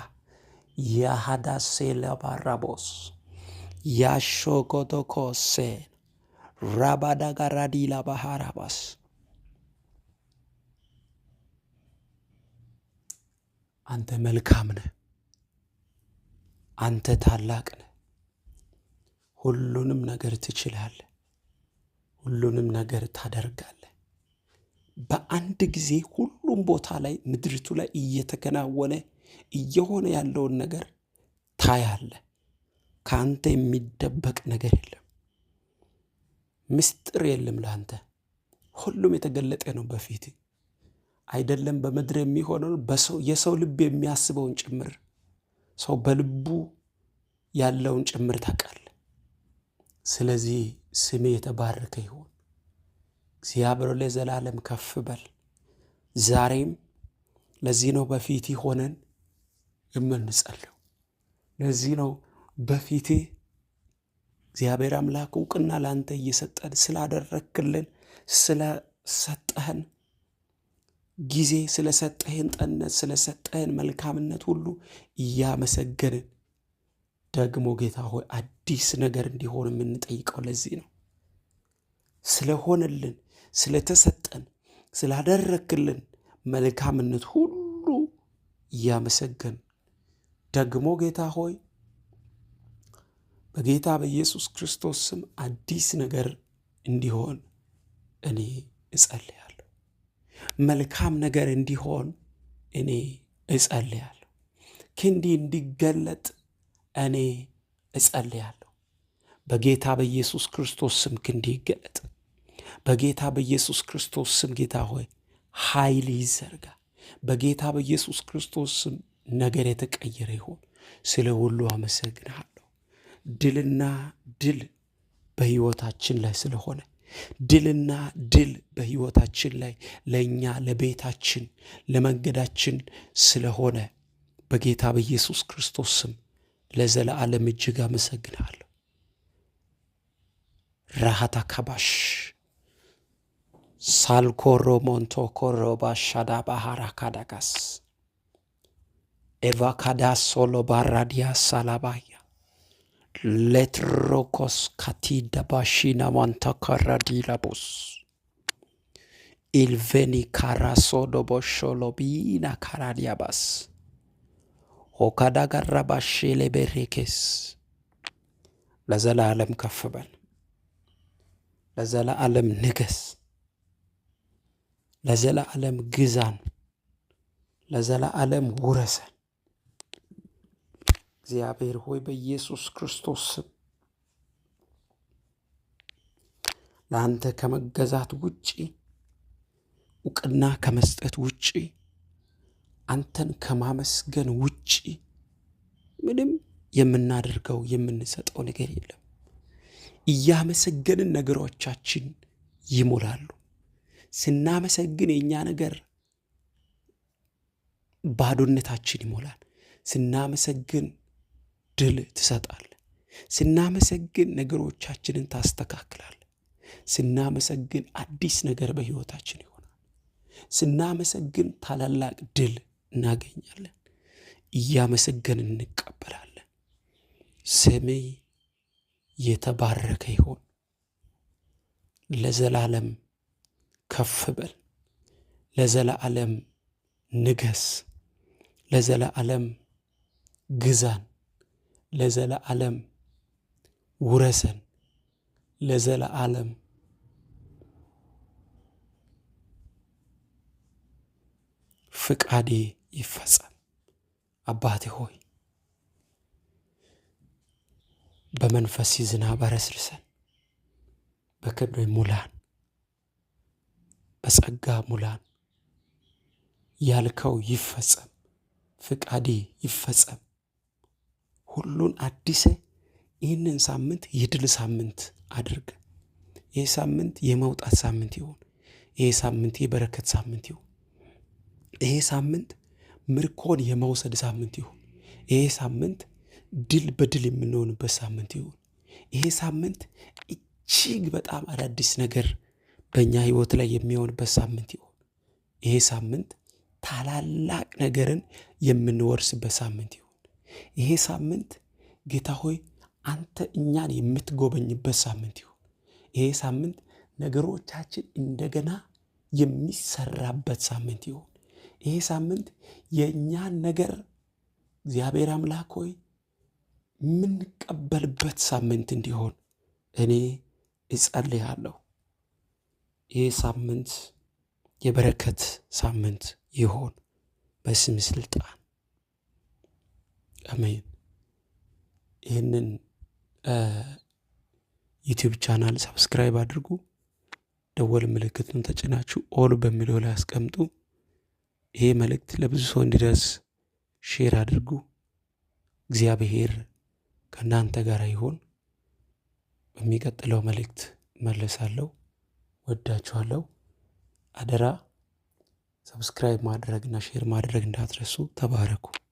ያሃዳሴ ለባራቦስ ያሾጎዶኮሴ ራባዳጋራዲላ ባህራባስ አንተ መልካም ነህ። አንተ ታላቅ ነህ። ሁሉንም ነገር ትችላለህ። ሁሉንም ነገር ታደርጋለህ። በአንድ ጊዜ ሁሉም ቦታ ላይ ምድሪቱ ላይ እየተከናወነ እየሆነ ያለውን ነገር ታያለህ። ከአንተ የሚደበቅ ነገር የለም። ምስጢር የለም ለአንተ። ሁሉም የተገለጠ ነው በፊት አይደለም በምድር የሚሆነውን በሰው የሰው ልብ የሚያስበውን ጭምር ሰው በልቡ ያለውን ጭምር ታውቃለህ። ስለዚህ ስሜ የተባረከ ይሁን። እግዚአብሔር ለዘላለም ከፍ በል። ዛሬም ለዚህ ነው በፊት ሆነን የምንጸልየው። ለዚህ ነው በፊቴ እግዚአብሔር አምላክ እውቅና ለአንተ እየሰጠን ስላደረክልን፣ ስለሰጠህን ጊዜ፣ ስለሰጠህን ጠነት፣ ስለሰጠህን መልካምነት ሁሉ እያመሰገንን ደግሞ ጌታ ሆይ አዲስ ነገር እንዲሆን የምንጠይቀው ለዚህ ነው። ስለሆነልን፣ ስለተሰጠን፣ ስላደረክልን መልካምነት ሁሉ እያመሰገን ደግሞ ጌታ ሆይ በጌታ በኢየሱስ ክርስቶስ ስም አዲስ ነገር እንዲሆን እኔ እጸልያለሁ። መልካም ነገር እንዲሆን እኔ እጸልያለሁ። ክንዲ እንዲገለጥ እኔ እጸልያለሁ። በጌታ በኢየሱስ ክርስቶስ ስም ክንዲ ይገለጥ። በጌታ በኢየሱስ ክርስቶስ ስም ጌታ ሆይ ኃይል ይዘርጋ። በጌታ በኢየሱስ ክርስቶስ ስም ነገር የተቀየረ ይሆን። ስለ ሁሉ አመሰግንሃለሁ። ድልና ድል በሕይወታችን ላይ ስለሆነ፣ ድልና ድል በሕይወታችን ላይ ለእኛ፣ ለቤታችን፣ ለመንገዳችን ስለሆነ በጌታ በኢየሱስ ክርስቶስ ስም ለዘለዓለም እጅግ አመሰግንሃለሁ። ራሃታ ካባሽ ሳልኮሮ ሞንቶ ኮሮባ ሻዳ ባህራ ካዳጋስ ኤቫካዳ ሶሎ ባራዲያ ሳላባያ ሌትሮኮስ ካቲዳ ባሺና ማንታካራዲላቦስ ኢልቬኒ ካራሶዶቦሾሎቢና ካራዲያባስ ሆካዳጋራባሼሌቤሬኬስ። ለዘላለም ከፍ በል፣ ለዘላለም ንገስ፣ ለዘላለም ግዛን፣ ለዘላለም ውረሰን። እግዚአብሔር ሆይ በኢየሱስ ክርስቶስ ስም ለአንተ ከመገዛት ውጪ፣ እውቅና ከመስጠት ውጪ፣ አንተን ከማመስገን ውጪ ምንም የምናደርገው የምንሰጠው ነገር የለም። እያመሰገንን ነገሮቻችን ይሞላሉ። ስናመሰግን የእኛ ነገር ባዶነታችን ይሞላል። ስናመሰግን ድል ትሰጣል። ስናመሰግን ነገሮቻችንን ታስተካክላል። ስናመሰግን አዲስ ነገር በሕይወታችን ይሆናል። ስናመሰግን ታላላቅ ድል እናገኛለን። እያመሰገን እንቀበላለን። ስምህ የተባረከ ይሁን። ለዘላለም ከፍ በል። ለዘላለም ንገስ። ለዘላለም ግዛን። ለዘላለም ውረሰን። ለዘላለም ፍቃዴ ይፈጸም። አባቴ ሆይ በመንፈስ ዝናብ አረስርሰን፣ በክብር ሙላን፣ በጸጋ ሙላን። ያልከው ይፈጸም፣ ፍቃዴ ይፈጸም። ሁሉን አዲስ ይህንን ሳምንት የድል ሳምንት አድርግ። ይህ ሳምንት የመውጣት ሳምንት ይሁን። ይህ ሳምንት የበረከት ሳምንት ይሁን። ይሄ ሳምንት ምርኮን የመውሰድ ሳምንት ይሁን። ይሄ ሳምንት ድል በድል የምንሆንበት ሳምንት ይሁን። ይሄ ሳምንት እጅግ በጣም አዳዲስ ነገር በእኛ ሕይወት ላይ የሚሆንበት ሳምንት ይሁን። ይሄ ሳምንት ታላላቅ ነገርን የምንወርስበት ሳምንት ይሁን። ይሄ ሳምንት ጌታ ሆይ አንተ እኛን የምትጎበኝበት ሳምንት ይሁን። ይሄ ሳምንት ነገሮቻችን እንደገና የሚሰራበት ሳምንት ይሁን። ይሄ ሳምንት የእኛን ነገር እግዚአብሔር አምላክ ሆይ የምንቀበልበት ሳምንት እንዲሆን እኔ እጸልያለሁ። ይህ ሳምንት የበረከት ሳምንት ይሆን በስም ስልጣን አሜን። ይህንን YouTube channel subscribe አድርጉ። ደወል ምልክቱን ተጭናችሁ all በሚለው ላይ አስቀምጡ። ይሄ መልእክት ለብዙ ሰው እንዲደርስ share አድርጉ። እግዚአብሔር ከእናንተ ጋር ይሁን። በሚቀጥለው መልእክት መለሳለሁ። ወዳችኋለሁ። አደራ subscribe ማድረግ እና share ማድረግ እንዳትረሱ። ተባረኩ።